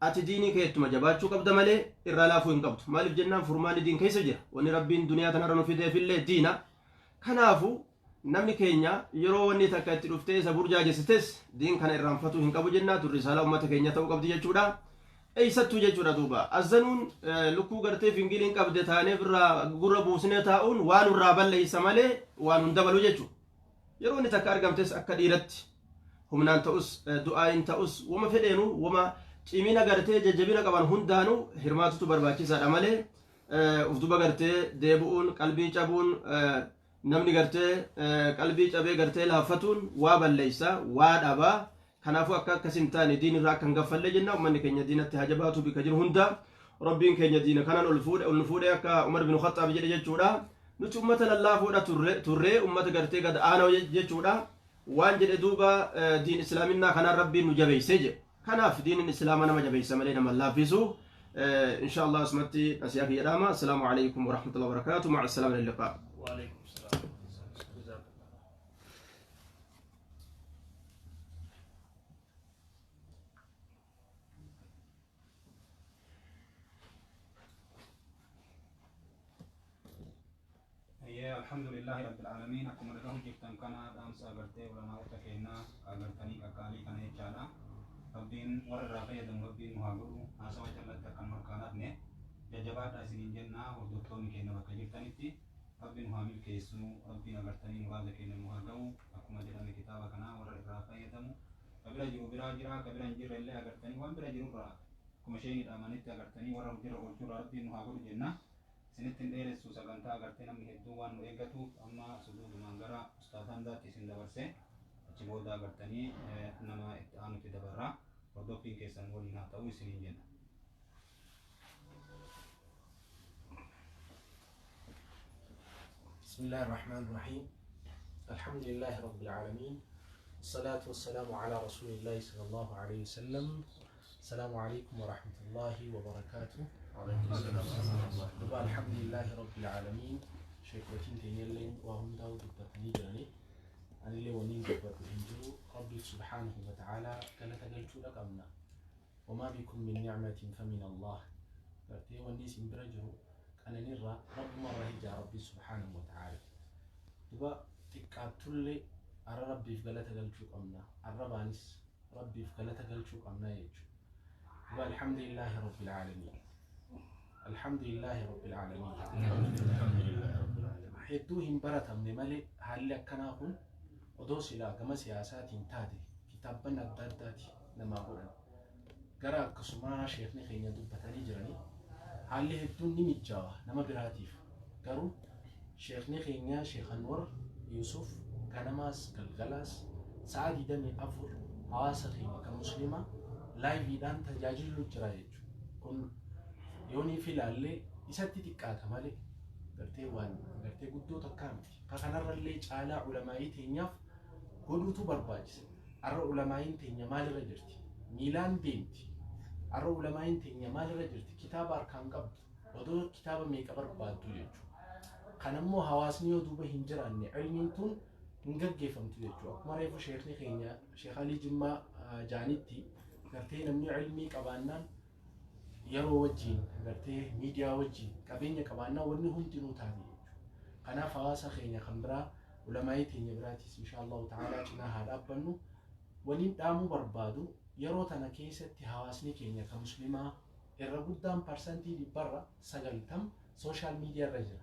ati diinii keettuma jabaachuu qabda malee irraa laafuu hin qabdu. Maaliif jennaan, furmaanni diin keessa jira. Wanni Rabbiin duniyaa tanarra nu fideefillee diina. Kanaafu namni keenya yeroo wanni takka itti dhuftee isa burjaajessites diin kana irraanfatuu hin qabu jenna. Tun risaalaa ummata keenya ta'uu qabdi jechuudha. Eessattuu jechuudha duuba. Azzanuun lukkuu gartee fingiliin qabde taaneef irraa gurra buusnee taa'uun waan nurraa balleessa malee waan hin dabalu jechuudha. Yeroo inni takka argamtes akka dhiiratti humnaan ta'us, du'aayin ta'us, wama fedheenu, wama cimina gartee jajjabina qaban hundaanuu hirmaatutu barbaachisaadha malee uf duba gartee deebi'uun, qalbii cabuun, namni gartee qalbii cabee gartee laaffatuun waa balleessa, waa dhabaa. Kanaafuu akka akkas hin taane, diin irraa akka hin gaffalle jenna. Ummanni keenya diinatti haa jabaatu bika jiru hunda. Rabbiin keenya diina kanaan ol fuudhe, ol nu fuudhe, akka Umar bin Khattaab jedhe jechuudha. Nuti ummata lallaafoodha turre, ummata gartee gad aanaa jechuudha. Waan jedhe duuba, diin islaaminaa kanaan Rabbiin nu jabeesse jedhe. Kanaaf diinin islaama nama jabeessa malee nama laaffisu. Insha Allah asumatti nasiyaa kiyya dhaama. Assalaamu alaikum warahmatullahi wabarakatuh. Ma'a assalaam ila liqaa. وعليكم السلام، جزاك الله. Eeyyee, alhamdulillahi rabbil aalamiin. Akkuma dhagahu jirtan kana, dhaamsa agartee ulamaa'ota keenyaa agartanii qaqqaalii kana jechaadha. Rabbiin warra irraa fayyadamu Rabbiin nu haa godhu. Haasawa callatti akka nu harkaan hafne jajjabaadhaa isiniin jenna. Hordoftoonni keenya bakka jirtanitti Rabbi nu haa milkeessu. Rabbiin agartanii muraada keenya nu haa ga'u. Akkuma jedhame, kitaaba kanaa warra irraa fayyadamu, ka bira jiru biraa jira, ka bira hin jirre illee agartanii waan bira jirurraa akkuma isheen hidhamanitti agartanii warra hojirra oolchurraa Rabbiin nu haa godhu jenna. Isinitti hin dheeressu. Sagantaa agartee namni hedduun waan nu eeggatuuf amma suduudumaan gara Ustaaz Hamzaatti isin dabarse, achi booda agartanii nama itti aanutti dabarra. Hordoffiin keessan waliin haa ta'u isiniin jenna. بسم الله الرحمن الرحيم، الحمد لله رب العالمين، الصلاة والسلام على رسول الله صلى الله عليه وسلم. السلام عليكم ورحمة الله وبركاته. Duba الحمد لله رب العالمين. Sheekotiin teenyalleen waa hundaa'u dubbatanii jiranii, anillee waniin dubbadhu hin jiru. Rabbiif سبحانه وتعالى galata galchuudha qabna. وما بكم من نعمة فمن الله. Gartee wanni isin bira jiru qananirraa Rabbumarraa hijaa Rabbii سبحانه وتعالى. Duba xiqqaattullee arra Rabbiif galata galchuu qabna, arrabaanis Rabbiif galata galchuu qabna jechuudha. Duba الحمد لله رب العالمين، الحمد لله رب العالمين. Hedduu hin baratamne malee haalli akkanaa kun odoo silaa gama siyaasaatiin taate kitaabban adda addaati namaa godhan gara akkasumaa sheekni keenya dubbatanii jiranii haalli hedduun ni mijjaawa nama biraatiif. Garuu sheekni keenya Sheekh Anwar Yusuf ganamaas galgalaas sa'a 24 hawaasa keenya kan musliimaa liveiidhaan tajaajiluu jira jechuudha. Kun yooniif ilaallee isatti xiqqaata malee gartee waan gartee guddoo takkaa miti. Ka kanarrallee caalaa ulamaayii teenyaaf godhuutu barbaachisa. Arra ulamaayiin teenya maalirra jirti? Miilaan deemti. Arra ulamaayiin teenya maalirra jirti? Kitaaba harkaan qabdu. Odoo kitaaba meeqa barbaaddu jechuudha. Kanammoo hawaasni yoo duuba hin jiraanne ilmiin tun hin gaggeeffamtu jechuudha. Akkuma reefu sheekni keenya Sheekh Alii Jimmaa jaanitti gartee namni ilmii qabaannaan Yeroo wajjiin gartee miidiyaa wajjiin qabeenya qabaannaa wanni hundinuu taate jechuudha. Kanaaf hawaasa keenya kan biraa ulamaa'ii teenya biraatis insha Allahu ta'ala cinaa haa dhaabbannu. Waniin dhaamuu barbaadu yeroo tana keessatti hawaasni keenya kan muslimaa irra guddaan parsantii dhibbarra 90 social media irra jira.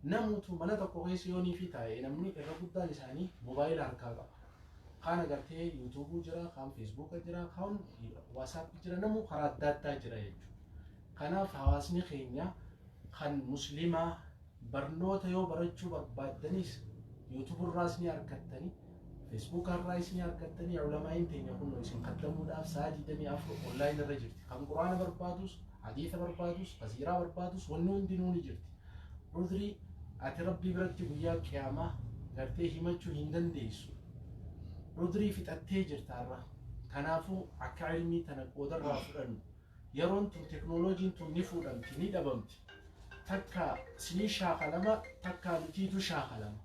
Namuutu mana tokko keessa yoonii fi taa'e namni irra guddaan isaanii mobaayila harkaa qaba. Kaan agartee yuutuubuu jira, kaan feesbuuka jira, kaan waasaappi jira, namuu karaa adda addaa jira jechuudha. Kanaaf hawaasni keenya kan muslimaa barnoota yoo barachuu barbaaddanis yuutuuburraas ni argattanii, feesbuukarraas ni argattanii. Ulamaa'iin teenya kunoo isin kaddamuudhaaf sa'a 24 online irra jirti. Kan quraana barbaadus, hadiisa barbaadus, tafsiiraa barbaadus wanni hundinuu ni jirti. Udrii ati rabbii biratti guyyaa qiyaamaa gartee himachuu hin dandeessu. Udrii fixattee jirta har'a. Kanaafuu akka ilmii tana qoodarraa fudhannu. Yeroon tun teknooloojiin tun ni fuudhamti, ni dhabamti. Takka sinii shaakalama, takka nutiitu shaakalama.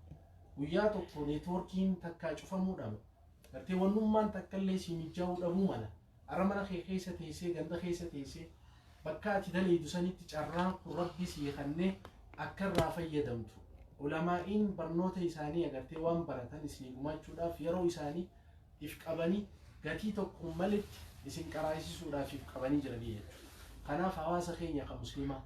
Guyyaa tokko neetwoorkiin takka cufamuu dhaba. Gartee wannummaan takka illee sii mijaa'uu dhabuu mala. Arra mana kee keessa teessee, ganda keessa teessee, bakka ati daleeydu sanitti carraan kun rabbi sii kannee akka irraa fayyadamtu. Ulamaa'iin barnoota isaanii agartee waan baratan isinii gumaachuudhaaf yeroo isaanii if qabanii gatii tokkoon malitti isin qaraasisuudhaaf if qabanii jiranii jechuudha. Kanaaf hawaasa keenya kan muslimaa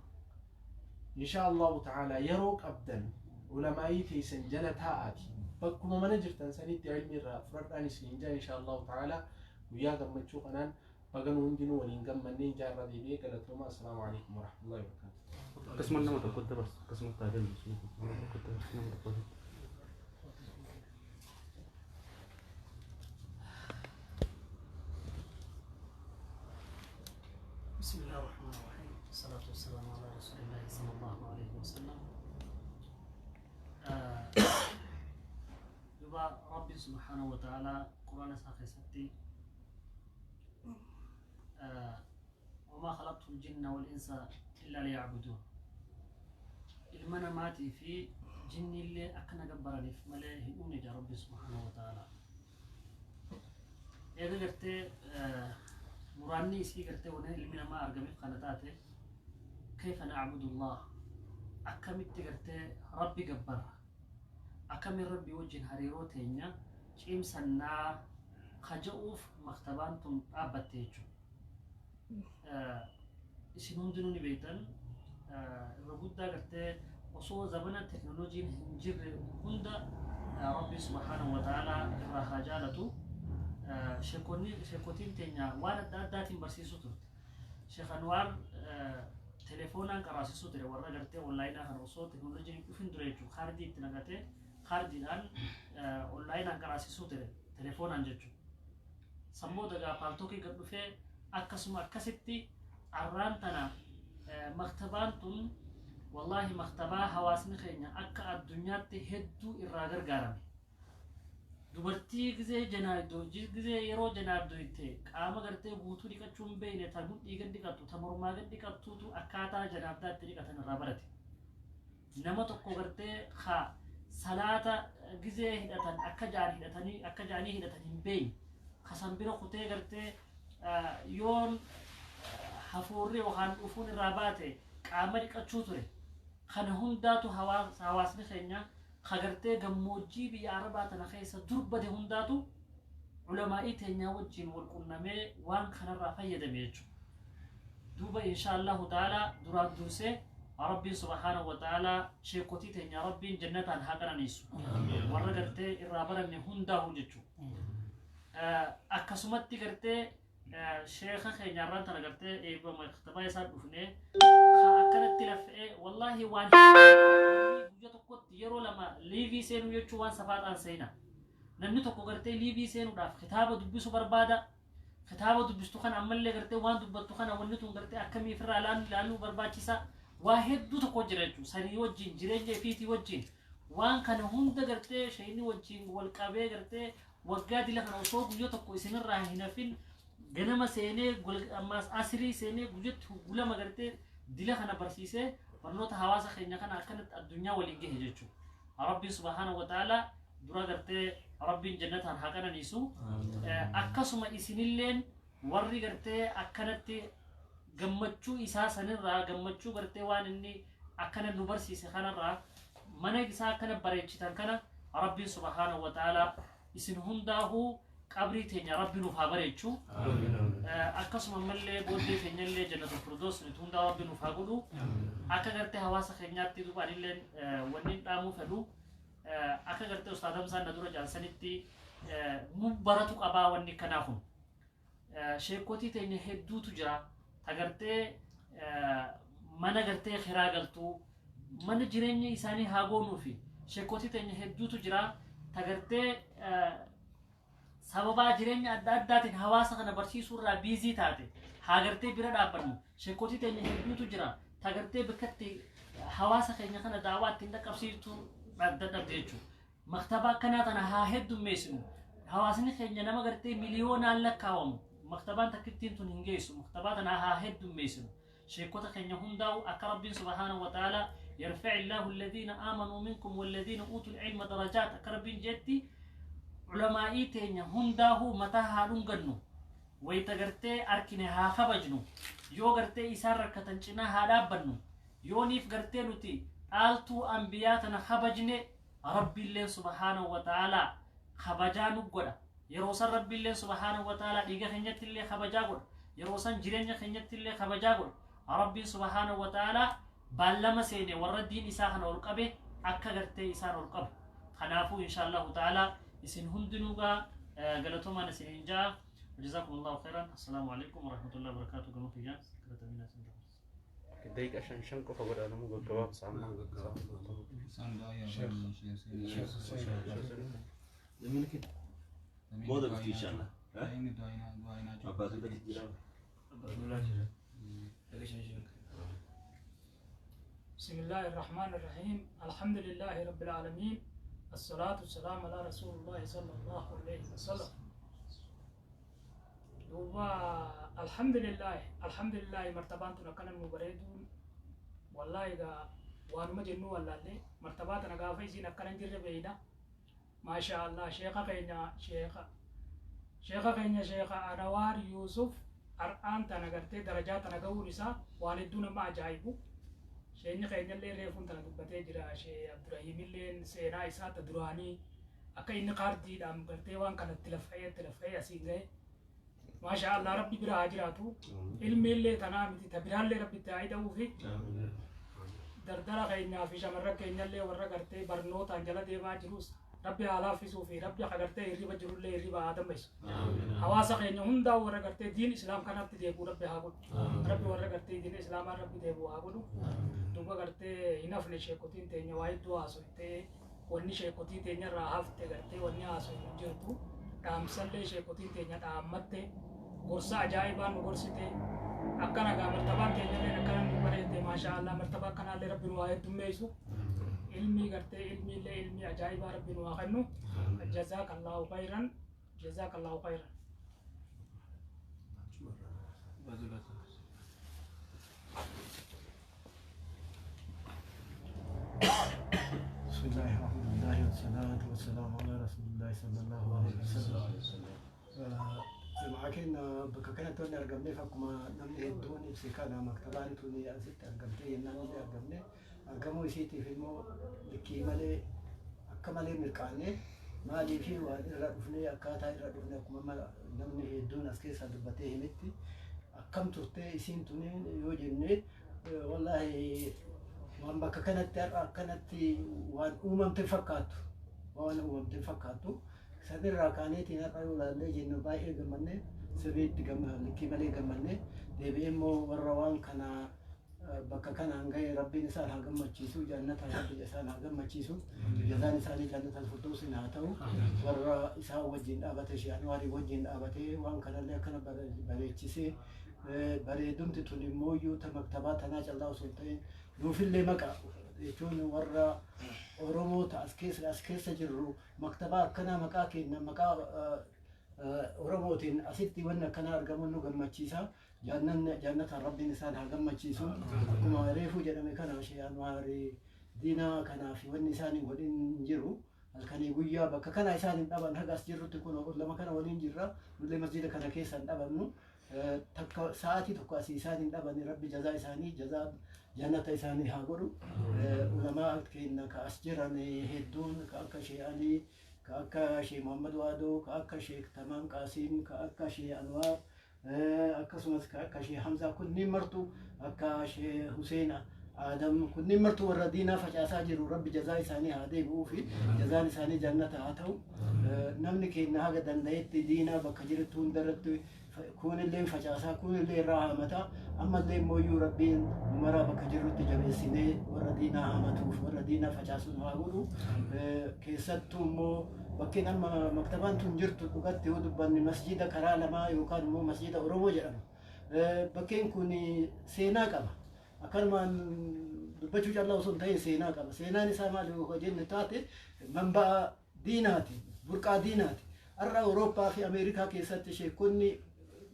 insha Allahu ta'ala yeroo qabdan ulamaa'ii teessan jala taa'aati bakkuma mana jirtan sanitti ilmi irraa fudhadhaan isiniin jaa. Insha Allahu ta'ala guyyaa gammachuu kanaan baga nu hundinuu waliin gammannee ijaarra deebi'ee. Galatooma. Assalaamu alaikum warahmatullahi wabarakatuh. Akkasuma nama tokkotti dabarsu, akkasuma taatee nama tokkotti dabarsu, nama tokkotti. بسم الله الرحمن الرحيم، والصلاة والسلام على رسول الله صلى الله عليه وسلم. Duba Rabbi سبحانه وتعالى قرآن isaa keessatti وما خلقت الجن والإنس إلا ليعبدون, ilma namaatii fi jinni illee akkana gabbaraniif malee hin uumne jaa Rabbi سبحانه وتعالى. Eega gartee muraanni isii gartee wanni ilmi namaa argameef kana taate, كيف نعبد الله, akkamitti gartee rabbi gabbarra, akkamin rabbi wajjin hariiroo teenya cimsannaa kaja'uuf maktabaan tun dhaabbatte jechuudha. Isin hundinuu ni beektan, irra guddaa gartee osoo zamana teknooloojiin hin jirre hunda rabbi سبحانه وتعالى irraa haa jaalatu, sheekonni sheekotiin teenya waan adda addaatiin barsiisuu turte. Sheekh Anwaar telefoonaan qaraasisuu ture warra gartee onlaayinaa kana osoo teknooloojiin hin dhufin dure jechuudha. Kaardii itti naqatee kaardiidhaan onlaayinaan qaraasisuu ture telefoonaan jechuudha. Sammuu dagaa paaltookii gad dhufee akkasuma akkasitti arraan tana maktabaan tun wallaahi maktabaa hawaasni keenya akka addunyaatti hedduu irraa gargaarame. Dubartii gizee janaabdoo gizee yeroo janaabdooyte qaama gartee guutuu dhiqachuu hin beekne, ta mudhii gad dhiqattu, ta mormaa gad dhiqattuutu akkaataa janaabdaatti dhiqatan irraa barate. Nama tokko gartee ha salaata gizee hidhatan akka jaan hidhatanii akka jaanii hidhatan hin beekne kasan bira kutee gartee yoon hafuurri yookaan dhufuun irraa baate qaama dhiqachuu ture. Kana hundaatu hawaasni keenya kagartee gammoojjii biyya arabaa tana keessa durbate hundaatu ulamaa'ii teenyaa wajjin wal qunnamee waan kanarraa fayyadame jechuudha. Duuba insha Allahu ta'ala duraan dursee rabbiin سبحانه وتعالى sheekotii teenya rabbiin jannataan haa qananiisu, warra gartee irraa baranne hundaahu jechuudha. Akkasumatti gartee sheeka keenya irraan tana gartee eebba maktabaa isaa dhufnee akkanatti lafee wallaahi waan guyya tokkotti yeroo lama live seenuu jechuun waan safaaxaan seena. Namni tokko gartee live seenuudhaaf kitaaba dubbisuu barbaada. Kitaaba dubbistu kana ammallee gartee waan dubbattu kana wanni tun gartee akkamii ofirraa ilaaluu barbaachisa. Waa hedduu tokko jira jechuudha. Sanii wajjin jireenya ifiitii wajjin waan kana hunda gartee shayini wajjin wal qabee gartee waggaa dila kana osoo guyya tokko isinirraa hin hafin ganama seenee, ammaas asirii seenee, guyyatti gulama gartee dila kana barsiisee barnoota hawaasa keenya kana akkanatti addunyaa waliin gahe jechuudha. Rabbiin سبحانه وتعالى dura gartee rabbiin jannataan haa qananiisu. Akkasuma isinilleen warri gartee akkanatti Gammachuu isaa sanirraa, gammachuu gartee waan inni akkana nu barsiise kanarraa, mana isaa akkana bareechitan kana, Rabbiin subhaanahu wa ta'aalaa isin hundaahuu qabrii teenya Rabbi nuuf haa bareechu. Akkasuma ammallee booddee teenyallee Jannatul Firdaus nuti hundaa Rabbi nuuf haa godhu. Akka gartee hawaasa keenyaatti duuba anilleen wanni dhaamuu fedhu, akka gartee Ustaad Hamzaan na dura jaansanitti, nu baratu qabaa wanni kanaa kun. Sheekotii teenya hedduutu jira ta gartee mana gartee kiraa galtuu, mana jireenya isaanii haa goonuufi. Sheekotii teenya hedduutu jira ta gartee sababaa jireenya adda addaatiin hawaasa kana barsiisuu irraa busy taate, haa gartee bira dhaabbannu. Sheekotii teenya hedduutu jira ta gartee bakkatti hawaasa keenya kana daawaa ittiin dhaqqabsiiftuu dadhabde jechuudha. Maktabaa akkanaa tana haa heddummeessinu. Hawaasni keenya nama gartee miliyoonaan lakkaawamu, maktabaan takkittiin tun hin geessu. Maktabaa tana haa heddummeessinu. Sheekota keenya hundaa'u akka Rabbiin subhaanahu wa ta'ala yarfa'i Allahu alladhiina aamanuu minkum walladhiina uutul ilma darajaat akka Rabbiin jeetti, ulamaa'ii teenya hundaa'uu mataa haa dhungannu. Wayita gartee arkine haa kabajnu. Yoo gartee isaan rakkatan cinaa haa dhaabbannu. Yooniif gartee nuti dhaaltuu anbiyaa tana kabajne, Rabbiilleen subhaanahu wa ta'aalaa kabajaa nu godha. Yeroo san Rabbiilleen subhaanahu wa ta'aalaa dhiiga keenyatti illee kabajaa godha. Yeroo san jireenya keenyatti illee kabajaa godha. Rabbiin subhaanahu wa ta'aalaa baallama seene warra diin isaa kana ol qabe akka gartee isaan ol qabu. Kanaafuu insha Allahu ta'aalaa isin hundinuu gaa galatoomaan isiniin ja'a. Jazakum Allahu khairan. Assalaamu alaikum warahmatullahi wabarakatuh. Gama kiyyaan galatamina isin dabarsa. Daqiiqa shan shan qofa godhaa, namuu gaggabaabsa amma. Isaan du'aa yaa. Namni kee Booda dhufti inshallah. Inni du'aa inaa. Abbaa Duulaa jijjiirama. Daqiiqa shan shan. بسم الله الرحمن الرحيم، الحمد لله رب العالمين، الصلاة والسلام على رسول الله صلى الله عليه وسلم. دوبا الحمد لله، الحمد لله. مرتبان تنا مبريدون والله إذا وانما جنو والله لي مرتبات أنا قافي سين أكنا جرب بينا. ما شاء الله، شيخ كينا شيخ شيخ كينا شيخ أنوار يوسف أرآن تنا درجات أنا قول وان الدون ما عجائبه. Sheenyi keenyallee reefuun tana dubbatee jira. Shee Abdurrahiimilleen seenaa isaa ta duraanii akka inni kaardiidhaan gartee waan kanatti laffa'ee itti laffa'ee asiin ga'e. Maasha Allah, Rabbi bira haa jiraatu. Ilmi illee tanaa miti, ta biraallee Rabbi itti haa hidhuu fi dardara keenyaa fi shamarran keenyallee warra gartee barnootaan jala deemaa jirus Rabbi haa laaffisuu fi Rabbi haa gartee hirriba jirullee hirriba haa dammaysu. Hawaasa keenya hundaa warra gartee diin Islaam kanatti deebi'u Rabbi haa godhu. Rabbi warra gartee diin Islaamaa Rabbi deebi'u haa godhu. Duuba gartee hin hafne, sheekotiin teenya waa hedduu haasoftee, wanni sheekotii teenya irraa hafte gartee wanni haasofu hin jirtu. Dhaamsallee sheekotiin teenya dhaammatte, gorsa ajaa'ibaan nu gorsite. Akkana gaa martabaan teenyallee akkana nu bareedde. Maashaa Allah, martabaa akkanaallee Rabbi nu haa heddummeessu. Ilmii gartee ilmiillee ilmii ajaa'ibaa Rabbi nu haa kennu. Jazaakallahu khayran, jazaakallahu khayran. بسم الله، الحمد لله، والصلاة والسلام على رسول الله صلى الله عليه وسلم. Jamaa keenya, bakka kanatti wanni argamneef akkuma namni hedduun ibse kana, maktabaan tuni asitti argamtee yennaan illee argamne, argamuu isiitiif immoo likkii malee akka malee mirqaanne. Maalii fi waan irra dhufnee, akkaataa irra dhufne akkuma namni hedduun as keessaa dubbatee himetti, akkam turtee isiin tuni yoo jenne, wallaahi waan bakka kanatti har'a akkanatti waan uumamte fakkaattu, waan uumamte fakkaattu. Sanirraa kaaneetiin har'a yoo ilaallee jennu baay'ee gammanne, sirriitti likkii malee gammanne. Deebi'ee immoo warra waan kana bakka kanaan ga'e Rabbiin isaan haa gammachiisu, jannata Rabbi isaan haa gammachiisu, jazaan isaanii Jannatal Firdausin haa ta'u. Warra isaan wajjin dhaabate, Shee Anwaarii wajjin dhaabatee waan kanallee akkana bareechisee, bareedumti tun immoo iyyuu ta maktabaa tanaa callaa osoo hin ta'in nuufillee maqa jechuun warra Oromoo ta as keessa jirru maktabaa akkanaa maqaa keenya, maqaa Oromootiin asitti wanni akkanaa argamuun nu gammachiisa. Jannataan Rabbiin isaan haa gammachiisu. Akkuma reefuu jedhame kana, Shee Anwaarii diinaa kanaaf wanni isaan hin godhin hin jiru. Halkanii guyyaa bakka kana isaan hin dhaban. Haga as jirrutti kun lama kana waliin jirra. Nullee masjida kana keessa hin dhabannu. Takka sa'aatii tokko asii isaan hin dhabani. Rabbi jazaa isaanii jazaa jannata isaanii haa godhu. Ulamaa keenya ka as jiran hedduun, ka akka Shee Alii, ka akka Shee Muhammad Waadoo, ka akka Sheek Tamaam Qaasiim, ka akka Shee Anwaar, akkasumas ka akka Shee Hamzaa, kunniin martuu, akka Shee Huseen Adam, kunniin martuu warra diinaa facaasaa jiru. Rabbi jazaa isaanii haa deebi'uu fi jazaan isaanii jannata haa ta'u. Namni keenya haga danda'etti diinaa bakka jirutti hundarratti kuunillee facaasaa, kuunillee irraa haamataa. Ammallee immoo Rabbiin nu maraa bakka jirrutti jabeessinee warra diinaa haamatuuf, warra diinaa facaasuun haa godhu. Keessattuu immoo bakkeen amma maktabaan tun jirtu, dhugatti yoo dubbanne, masjida karaa lamaa yookaan immoo Masjida Oromoo jedhama. Bakkeen kun seenaa qaba. Akkanumaan dubbachuu callaa osoo hin ta'in seenaa qaba. Seenaan isaa maal yoo jenne taate, manba'a diinaati, burqaa diinaati. Har'a Awurooppaa fi Ameerikaa keessatti sheekonni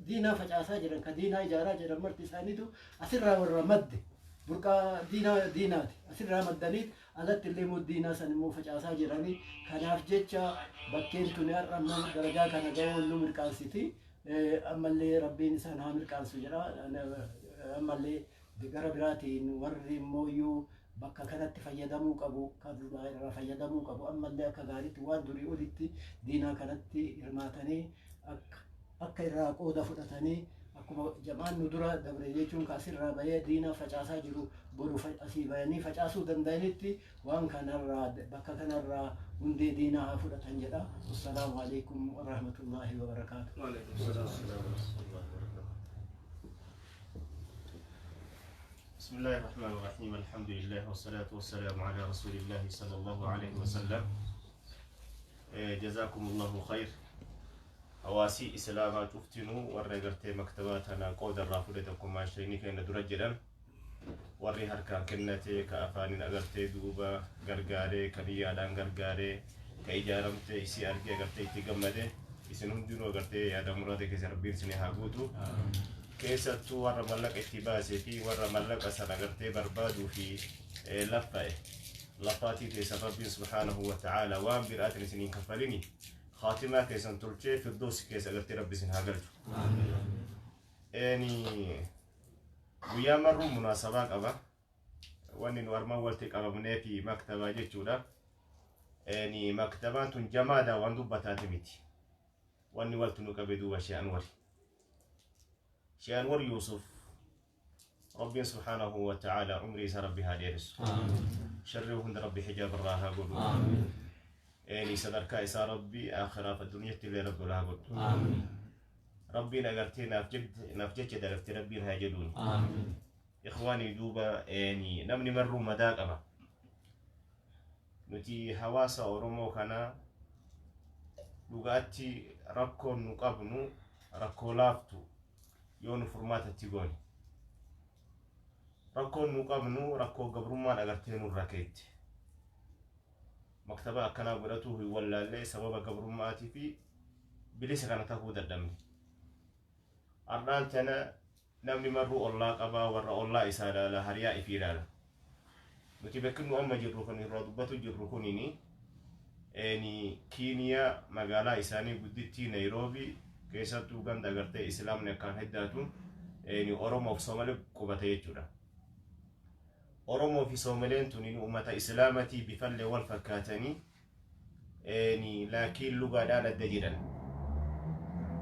diinaa facaasaa jiran, ka diinaa ijaaraa jiran, marti isaaniitu asirraa warra madde, burqaa diinaa diinaati. Asirraa maddanii alatti illee immoo diinaa san immoo facaasaa jiranii. Kanaaf jecha bakkeen tuni har'a immoo darajaa kana ga'uun nu mirqaansiti. Ammallee Rabbiin isaan haa mirqaansu jedha. Ammallee gara biraatiin warri immoo bakka kanatti fayyadamuu qabu, kan irraa fayyadamuu qabu, ammallee akka gaariitti waan durii olitti diinaa kanatti hirmaatanii akka irraa qooda fudhatanii, akkuma jamaan nu dura dabre jechuun kaasirraa bahee diinaa facaasaa jiru, boru asii bayanii facaasuu danda'anitti waan kanarraa, bakka kanarraa hundee diinaa haa fudhatan jedha. Assalaamu alaikum warahmatullaahi wabarakaatu. بسم الله الرحمن الرحيم، الحمد لله والصلاة والسلام على رسول الله صلى الله عليه وسلم. جزاكم الله خير. Hawaasii islaamaa cuftinuu, warra gartee maktabaa tana qooda irraa fudhatan, kumaashanii kenna dura jedhan, warri harkaan kennate, ka afaaniin agartee duuba gargaaree, ka biyyaadhaan gargaaree, ka ijaaramte isii argee agartee itti gammade, isin hundinuu agartee yaada muraada keessa Rabbiin isin haa guutu. Keessattuu warra mallaqa itti baasee fi warra mallaqa sana agartee barbaaduu fi laffa'e, laffaatii keessan Rabbiin subhaanahu wa ta'aala waan biraatiin isin hin kaffalini, khaatimaa keessan tolchee firdoosi keessa agartee Rabbi isin haa galchu. Eeni, guyyaa marruu munaasabaa qaba. Wanni nu armaan walitti qabamnee fi maktabaa jechuudha. Eeni, maktabaan tun jamaadha, waan dubbataati miti. Wanni walti nu qabe duuba Shee Anwar. Shee Anwar Yuusuf, Rabbiin subhaanahu wa ta'aala umrii isaa Rabbi haa dheeressu. Sharrii hunda Rabbi hijaaba irraa haa godhu. Eeni, sadarkaa isaa Rabbi akhiraaf addunyaatti illee Rabbi ol haa godhu. Rabbiin agartee naaf jecha dalagte Rabbiin haa jedhuun. Ikhwaanii, duuba eeni, namni marruu madaa qaba. Nuti hawaasa Oromoo kana dhugaatti rakkoon nu qabnu rakkoo laaftu yoo nu furmaatatti goone. Rakkoon nu qabnu rakkoo gabrummaan agartee nurra keette. Maktaba akkanaa godhatuu hin wallaallee, sababa gabrummaatii fi bilisa kana tahuu dadhabne. Har'aan tana namni marruu ollaa qabaa, warra ollaa isaa ilaala, hariyaa ifii ilaala. Nuti bakki nu amma jirru kan irraa dubbatu jirru kunini eeni Kiiniyaa, magaalaa isaanii guddittii Naayiroobii keessattuu ganda agartee islaamni akkaan heddaatu, eeni, Oromoof Soomalee qubate jechuudha. Oromoo fi Soomaleen tuni uummata islaamatii, bifallee wal fakkaatanii, eeni, laakiin lugaadhaan adda jedhan.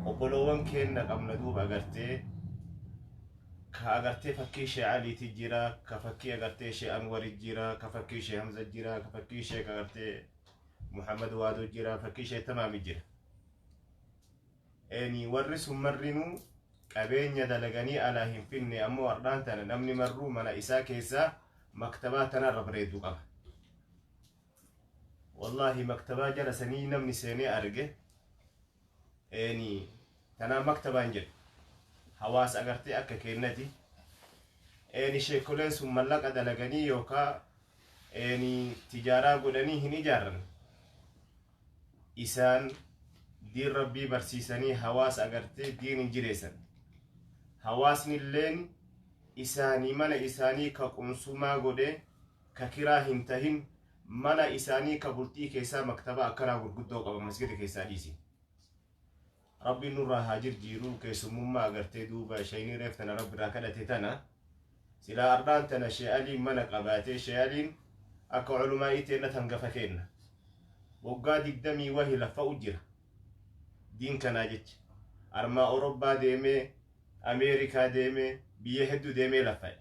Obboloowwan keenna qabna duuba agartee ka agartee fakkii Shee Aliiti jira, ka fakkii agartee Shee Anwari jira, ka fakkii Shee Hamza jira, ka fakkii Shee agartee Muhammad Waadoo jira, fakkii Shee Tamaami jira. Eeni, warri sun marrinuu qabeenya dalaganii alaa hin finne, ammoo hardhaan tana namni marruu mana isaa keessaa maktabaa tanarra bareedu qaba. Wallaahi, maktabaa jala sanii namni seenee arge, eeni, tanaan maktabaan jedhu hawaasa agartee akka kennati. Eeni, sheekoleen sun mallaqa dalaganii yookaa, eeni, tijaaraa godhanii hin ijaarran. Isaan diin Rabbii barsiisanii hawaasa agartee diin hin jireessan. Hawaasni illeen isaanii mana isaanii ka qunsumaa godhe, ka kiraa hin tahin, mana isaanii ka bultii keessaa maktaba akkanaa gurguddoo qaba, masgida keessaa dhiisi. Rabbiin nurraa haa jirjiiruu keessummummaa agartee duuba shayinii reef tana rabbi irraa kadhate tana silaa ardhaan tana shee'aliin mana qabaatee shee'aliin akka culumaa'ii teenna hangafa kenna waggaa digdamii wahi laffa'u jira diin kanaa jecha armaa Orobbaa deemee Ameerikaa deemee biyya hedduu deemee laffa'e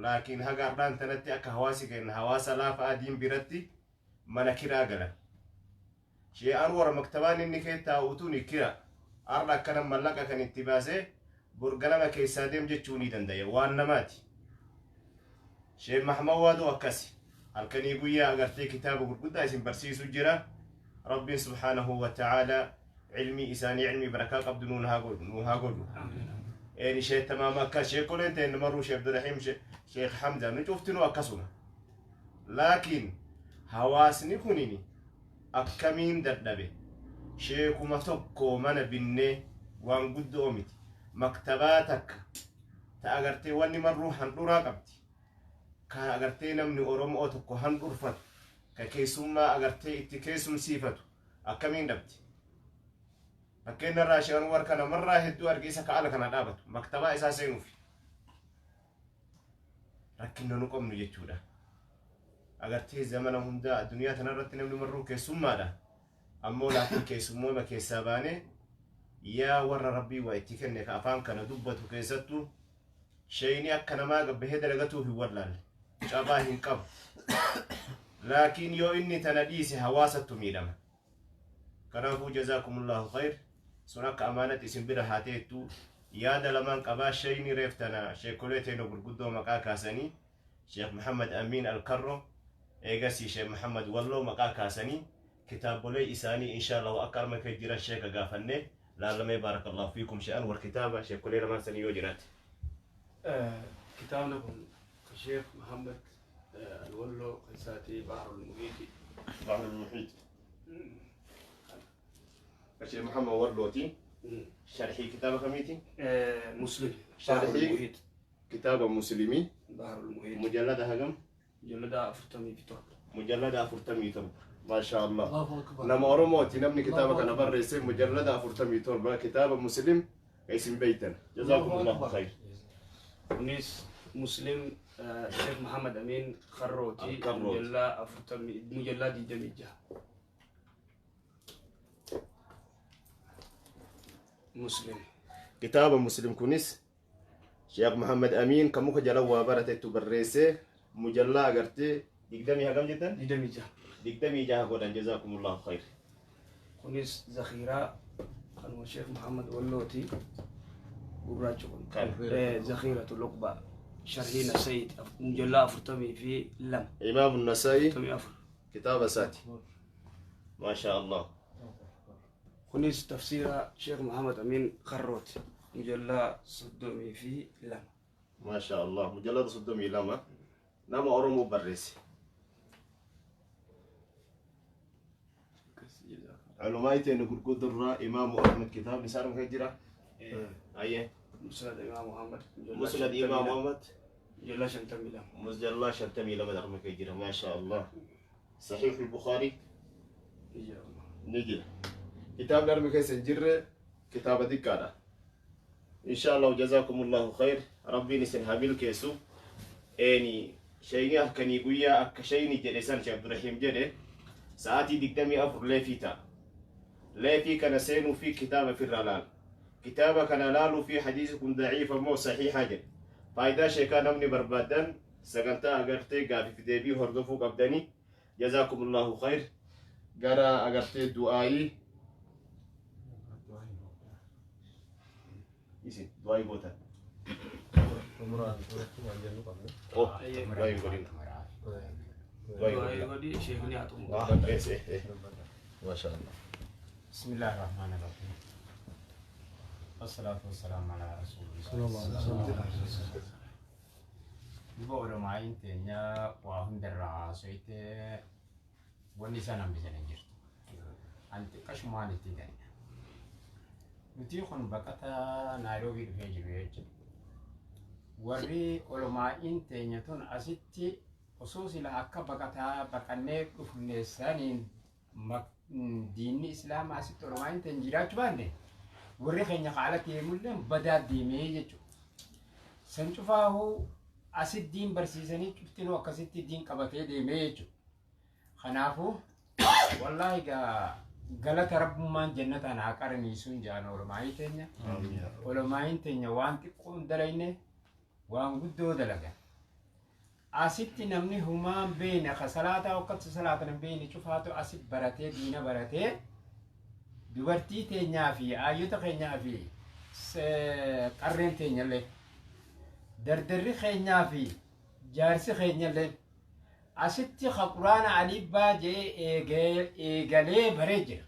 laakiin haga ardhaan tanatti akka hawaasi kenna hawaasa laafa diin biratti mana kiraa galan shee'an warra maktabaan inni kee taa'utuun kira arra akkana mallaqa kan itti baasee borganama keessaa deem jechuu ni danda'e waan namaati Sheekh Mahamad Waadoo akkasi halkanii guyyaa agartee kitaaba gurguddaa isin barsiisu jira Rabbiin subhaanahu wa ta'aalaa ilmii isaanii ilmii barakaa qabdu nuun haa godhu nuu haa godhu een ishee tamaama akka sheekoleen ta'e maruu Sheekh Abdurrahiim Sheekh Hamza nu cuftinuu akkasuma laakiin hawaasni kunini akkamiin dadhabe sheekuma tokko mana binnee waan guddoo miti maktabaa takka ta agartee wanni marruu handhuraa qabdi ka agartee namni Oromoo tokko handhurfatu ka keessummaa agartee itti keessumsiifatu akkamiin dhabdi fakkeenya irraa sheekan war kana marraa hedduu arge isa ka ala kana dhaabatu maktabaa isaa seenuuf rakkinna nu qabnu jechuudha agartee zamana hundaa addunyaa tanarratti namni marruu keessummaadha ammoo laakiin keessummooma keessaa baanee yaa warra rabbii waa itti kenne ka afaan kana dubbatu keessattuu shayni akka namaa gabbahee dalagatuuf hin wallaalle cabaa hin qabu laakiin yoo inni tana dhiise hawaasattu miidhama kanaafuu jazaakumullahu khayr sun akka amaanatti isin bira haa teettu yaada lamaan qabaa shayni reef tana sheekolee teeno gurguddoo maqaa kaasanii Sheekh Muhammad Amiin Alkarro eegasii Sheekh Muhammad Walloo maqaa kaasanii kitaabolee isaanii insha Allah akka arma kee jiran sheeka gaafannee laalamee baarakallahu fiikum she'an war kitaaba sheekolee lamaan sanii yoo jiraate. Kitaabni kun Sheekh Muhammad Alwalloo keessaatii Baharul Muhiiti. Baharul Muhiit. Sheekh Muhammad Wallooti. Sharhii kitaaba kamiiti? Muslim. Sharhii kitaaba Muslimii. Baharul Muhiit. Mujallada hagam? Mujallada 47. Mujallada 47. Maasha Allah. Nama Oromooti namni kitaaba kana barreesse mujallada 47 kitaaba Muslim isin beeytan. Jazaakumullahu khayr. Kunis Muslim Sheekh Muhammad Amin Karrooti. Mujallaa afurtamii mujallaa 26. Muslim. Kitaaba Muslim kunis Sheekh Muhammad Amin kan muka jala waa baratetu barreesse mujallaa agartee digdamii hagam jettan? 26. 26 godhan jazaakumullahu khayr. Kunis zakhiiraa kanuma Sheekh Muhammad Wallooti. Gurraacha kun. Zakhiiratu Luqbaa. Sharhii Nasayid mujallaa 42. Imaamu Nasaa'i 44. kitaaba isaati. Maasha Allah. Kunis tafsiira Sheekh Muhammad Amin Karrooti. Mujallaa 32. Maasha Allah. Mujallada 32 nama Oromoo barreesse. Culumaa ittiin gurguddurraa Imaamu Ahmed kitaabni isaa arma jira. Ayyee. Musnad Imaam Muhammad. Musnad Imaam Muhammad. Mujallaa 52. Mujallaa 52 arma jira. Maasha Allah. Saxiix al-Bukhari ni jira. Kitaabni arma keessa hin jirre kitaaba xiqqaadha. Insha Allah jazaakumullahu khayr. Rabbiin isin haa milkeessu. Eeni shayni halkanii guyyaa akka shayni jedhe san Sheekh Abdurrahiim jedhe sa'aatii 24 leefii ta'a. Leefii kana seenuu fi kitaaba ofirraa laala. Kitaaba kana laaluu fi hadiisi kun daciifa moo sahiihaa jedhe. Faayidaa sheekaa namni barbaadan sagantaa agartee gaafiif deebii hordofuu qabdanii jazaakumullahu khayr. Gara agartee du'aayii isin du'aayii gootan. Oh, du'aayii godhina. Du'aayii godhi sheekni haa xumuru. Maasha Allah. بسم الله الرحمن الرحيم والصلاة والسلام على رسول الله صلى الله عليه وسلم. Duba Oromaayin teenya waa hundarraa haasoyte wanni isaan hambisan hin jirtu. Ani xiqqashumaan itti ganna. Nuti kun baqata Naayiroobii dhufee jiru jechuudha. Warri olomaa'iin teenya tun asitti osoo sila akka baqataa baqannee dhufne saniin diinni islaamaa asitti olomaa'iin teenya jiraachuu baanne Warri keenya ka alatti deemullee badaa deemee jechuudha. San cufaahuu asit diin barsiisanii cuftinuu akkasitti diin qabatee deemee jechuudha. Kanaafuu wallaahi gaa galata rabbummaan jannataan haa qaraniisuun jaan olomaayii teenya. Olomaayiin teenya waan xiqqoo hin dalayne, waan guddoo dalagan. Asitti namni humaan beeyne, ka salaataa wakkatti salaatan hin beeyne cufaatu asit baratee diina baratee, dubartii teenyaa fi aayyota keenyaa fi qarreen teenyallee, dardarri keenyaa fi jaarsi keenyallee asitti ka quraana aliibbaa jee eegalee baree jira.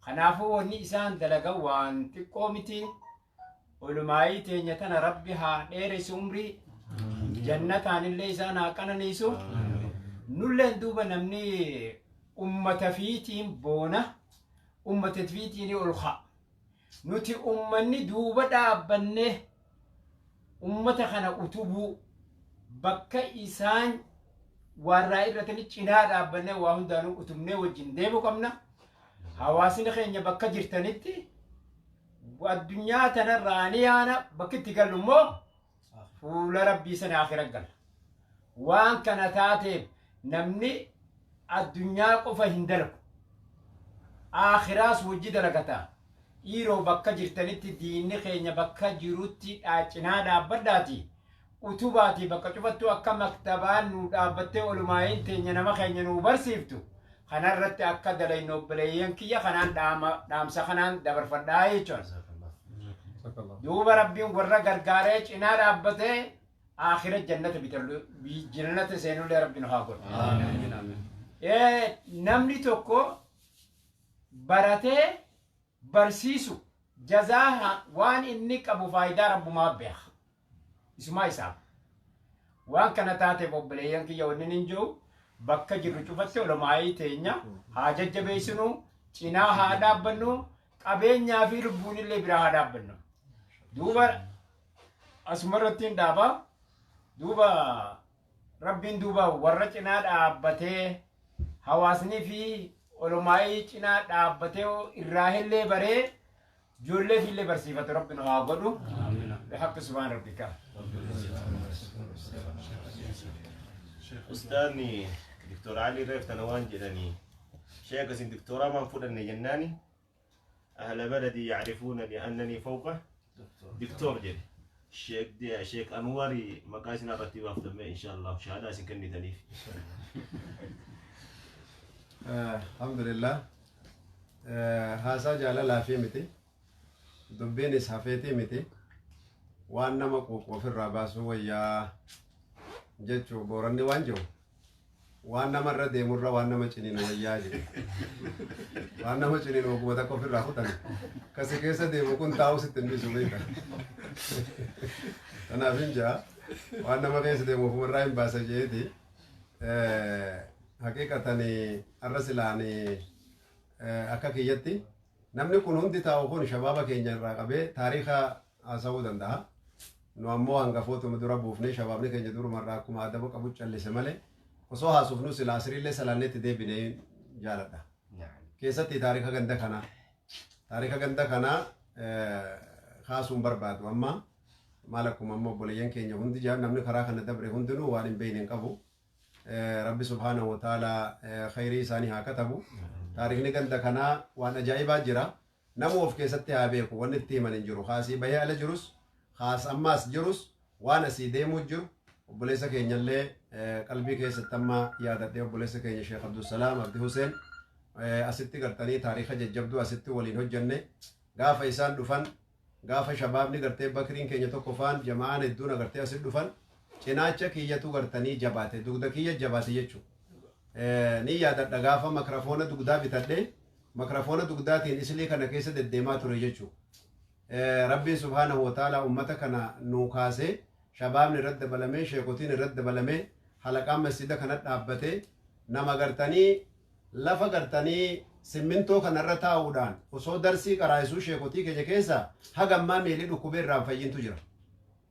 Kanaafuu wanni isaan dalagan waan xiqqoo miti. Olumaayii teenya tana Rabbi haa dheeressu umrii, jannataanillee isaan haa qananiisu. Nulleen duuba namni ummata fiitiin boona, ummata fiitiin ol ka'a. Nuti ummanni duuba dhaabbannee ummata kana utubuu, bakka isaan waarraa irratanii cinaa dhaabbannee waa hundaanuu utubnee wajjin deemuu qabna. Hawaasni keenya bakka jirtanitti addunyaa tanarraa ni yaana, bakki itti gallu immoo fuula Rabbii sana akhira galla. Waan kana taateef namni addunyaa qofa hin dalagu. Akhiraas wajji dalagata. Dhiiroo, bakka jirtanitti diinni keenya bakka jirutti cinaa dhaabbadhaati. Utubaati bakka cufattuu akka maktabaan nu dhaabbattee olumaayin teenya nama keenya nu barsiiftu. Kanarratti akka dalaynu obboleeyyan kiyya kanaan dhaamsa kanaan dabarfadhaa jechuudha. Duuba Rabbiin warra gargaaree cinaa dhaabbatee akhira jannata bitallu, jannata seenullee Rabbiin haa godhu. Namni tokko baratee barsiisu jazaa waan inni qabu faayidaa Rabbumaa beeka. Isumaa isaaf. Waan kana taateef obboleeyyan kiyya, wanni hin jiru, bakka jirru cufatti olomaayii teenya haa jajjabeessinu, cinaa haa dhaabbannu, qabeenyaa fi lubbuunillee biraa haa dhaabbannu. Duuba asuma irratti hin dhaabaa. Duuba Rabbiin duuba warra cinaa dhaabbatee, hawaasni fi olomaayii cinaa dhaabbatee irraa illee baree ijoollee fi illee barsiifatu Rabbi nu haa godhu. Bihaqqi subhaan rabbika. Ustaadni Diktoor Ali reef tana waan jedhanii, sheek isin diktoora maan fudhanne jennaani, "أهل بلدي يعرفونني أنني فوق دكتور" jedhe. Sheek Anwari maqaa isin irratti baaftame, inshallah shahaadaa isin kennitaniif. Alhamdulillah. Haasaa jaalalaa fi miti. Dubbiinis hafeetii miti. Waan nama quuqu ofirraa baasuu wayyaa jechuu Booranni waan jiru. Waan namarra deemurra waan nama ciniinu wayyaa jedhe. Waan nama ciniinu oguma takka ofirraa futan. Kasi keessa deemu kun taa'uu sitti hin dhiisu beeka. Kanaaf hin jaa waan nama keessa deemu ofumarraa hin baasa jeeti. Haqiiqatanii har'a silaanii akka kiyyatti namni kun hundi taa'u kun shabaaba keenya irraa qabee taariika haasa'uu danda'a. Nu ammoo hangafootuma dura buufnee, shabaabni keenya durumarraa akkuma adaba qabu callise malee, osoo haasofnu sila asiriillee salaanneetti deebinee jaaladha. Keessatti taariika ganda kanaa. Taariika ganda kanaa kaasuun barbaadu amma maal, akkuma amma obboleeyyan keenya hundi jaan, namni karaa kana dabre hundinuu waan hin beekne hin qabu. Rabbi subhaanahu wa ta'ala khayrii isaanii haa katabu. Taariikni ganda kanaa waan ajaa'ibaa jira. Namu of keessatti haa beeku, wanni itti himan hin jiru. Kaasii bahee ala jirus, kaas ammaas jirus, waan asii deemuu jiru, obboleessa keenyallee qalbii keessatti amma yaadadhee, obboleessa keenya Sheekh Abdulsalaam Abdi Huseen asitti gartanii taariika jajjabduu asitti waliin hojjenne. Gaafa isaan dhufan, gaafa shabaabni gartee Bakriin keenya tokko faan jama'aan hedduun agartee asitti dhufan, cinaacha kiyyatu gartanii jabaate, dugda kiyya jabaate jechuudha. Ni yaadadha gaafa makrafoona dugdaa bitadhe, makrafoona dugdaatiin islii kana keessa deddeemaa ture jechuudha. Rabbiin subhaanahu wa ta'ala ummata kana nuu kaasee, shabaabni irratti dabalamee, sheekotiin irratti dabalamee, halaqaan masjida kana dhaabbatee, nama gartanii lafa gartanii simmintoo kanarra taa'uudhaan osoo darsii qaraayisuu, sheekotii keenya keessa haga ammaa miilli dhukkubee irraan fayyintu jira.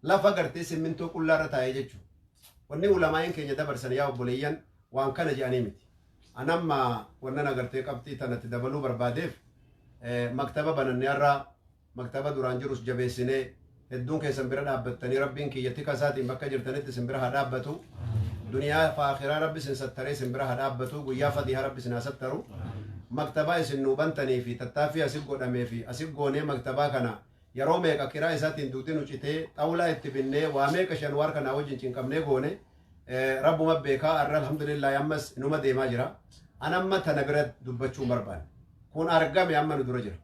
Lafa gartee simmintoo qullaarra taa'ee jechuudha. Wanni ulamaa'iin keenya dabarsan, yaa obboleeyyan, waan kana jedhanii miti. Anamma wannan agartee qabxii tanatti dabaluu barbaadeef Maktaba bananne har'a maktaba duraan jirus jabeessinee hedduun keessan bira dhaabbattanii Rabbiin kiyya tika isaatiin bakka jirtanitti isin bira haa dhaabbatu. Duniyaa fi akhiraa Rabbi isin sattaree isin bira haa dhaabbatu. Guyyaa fadihaa Rabbi isin haa sattaru. Maktabaa isin nuu bantanii fi tattaaffii asi godhamee fi asi goonee maktabaa kana yeroo meeqa kiraa isaatiin duuti nu citee xawlaa itti binnee waa meeqa shanwaar kanaa wajjin cinqamnee goone Rabbuma beekaa. Arra alhamdulillah ammas inuma deemaa jira. An amma tana bira dubbachuu hin barbaanne. Kun argame amma nu dura jira.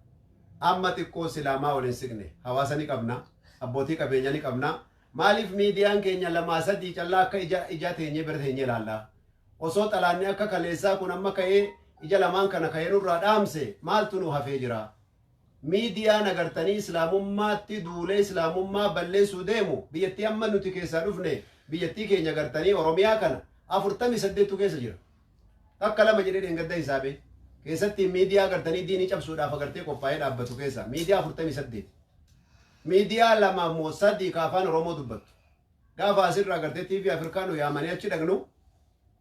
Amma xiqqoo silaamaa ol hin siqne. Hawaasa ni qabna. Abbootii qabeenya ni qabna. Maaliif miidiyaan keenya lamaa sadii callaa akka ija ijaa teenyee bira teenyee ilaallaa? Osoo xalaanni akka kaleessaa kun amma ka'ee ija lamaan kana ka'ee nurraa dhaamse maaltu nu hafee jira? Miidiyaan agartanii Islaamummaatti duulee Islaamummaa balleessuu deemu biyyattii amma nuti keessaa dhufne, biyyattii keenya agartanii Oromiyaa kana 48tu keessa jira. Takka lama jedhee dheengadda hisaabee. Keessatti miidiyaa agartanii diinii cabsuudhaaf agartee qophaa'ee dhaabbatu keessa miidiyaa 48. Miidiyaa lama moo sadii ka afaan Oromoo dubbattu. Gaafa asirraa agartee TV Afrikaa nu yaamanii achi dhaqnu,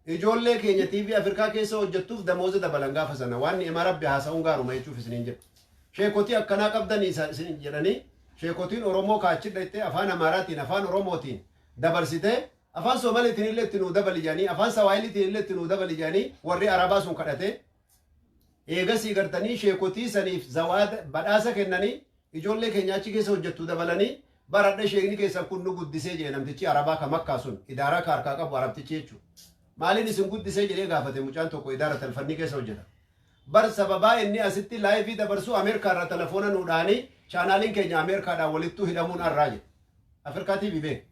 ijoollee keenya TV Afrikaa keessa hojjettuuf damooza dabalan gaafa sana. Waan ni'imaa Rabbi haasa'uun gaaruma jechuuf isiniin jedha. Sheekotii akkanaa qabdanii isin jedhanii sheekotiin Oromoo ka achi dhaqxee afaan Amaaraatiin afaan Oromootiin dabarsitee, afaan Soomaleetiin illee itti nuu dabali jedhanii, afaan Sawaahiliitiin illee itti nuu dabali jedhanii warri Arabaa sun kadhatee, eegasii gartanii sheekotii saniif zawaada badhaasa kennanii, ijoollee keenya achi keessa hojjettu dabalanii, baradha sheekni keessan kun nu guddisee jedhe namtichi Arabaa ka Makkaa sun, idaaraa ka harkaa qabu Arabtichi jechuudha. Maaliin isin guddisee jedhee gaafate mucaan tokko idaara talfannii keessa hojjeta. Bar sababaa inni asitti laayivii dabarsuu Ameerikaa irraa telefoona nuu dhahanii chaanaaliin keenya Ameerikaadhaan walittuu hidhamuun arraa jedhe. Afrikaa TV beek.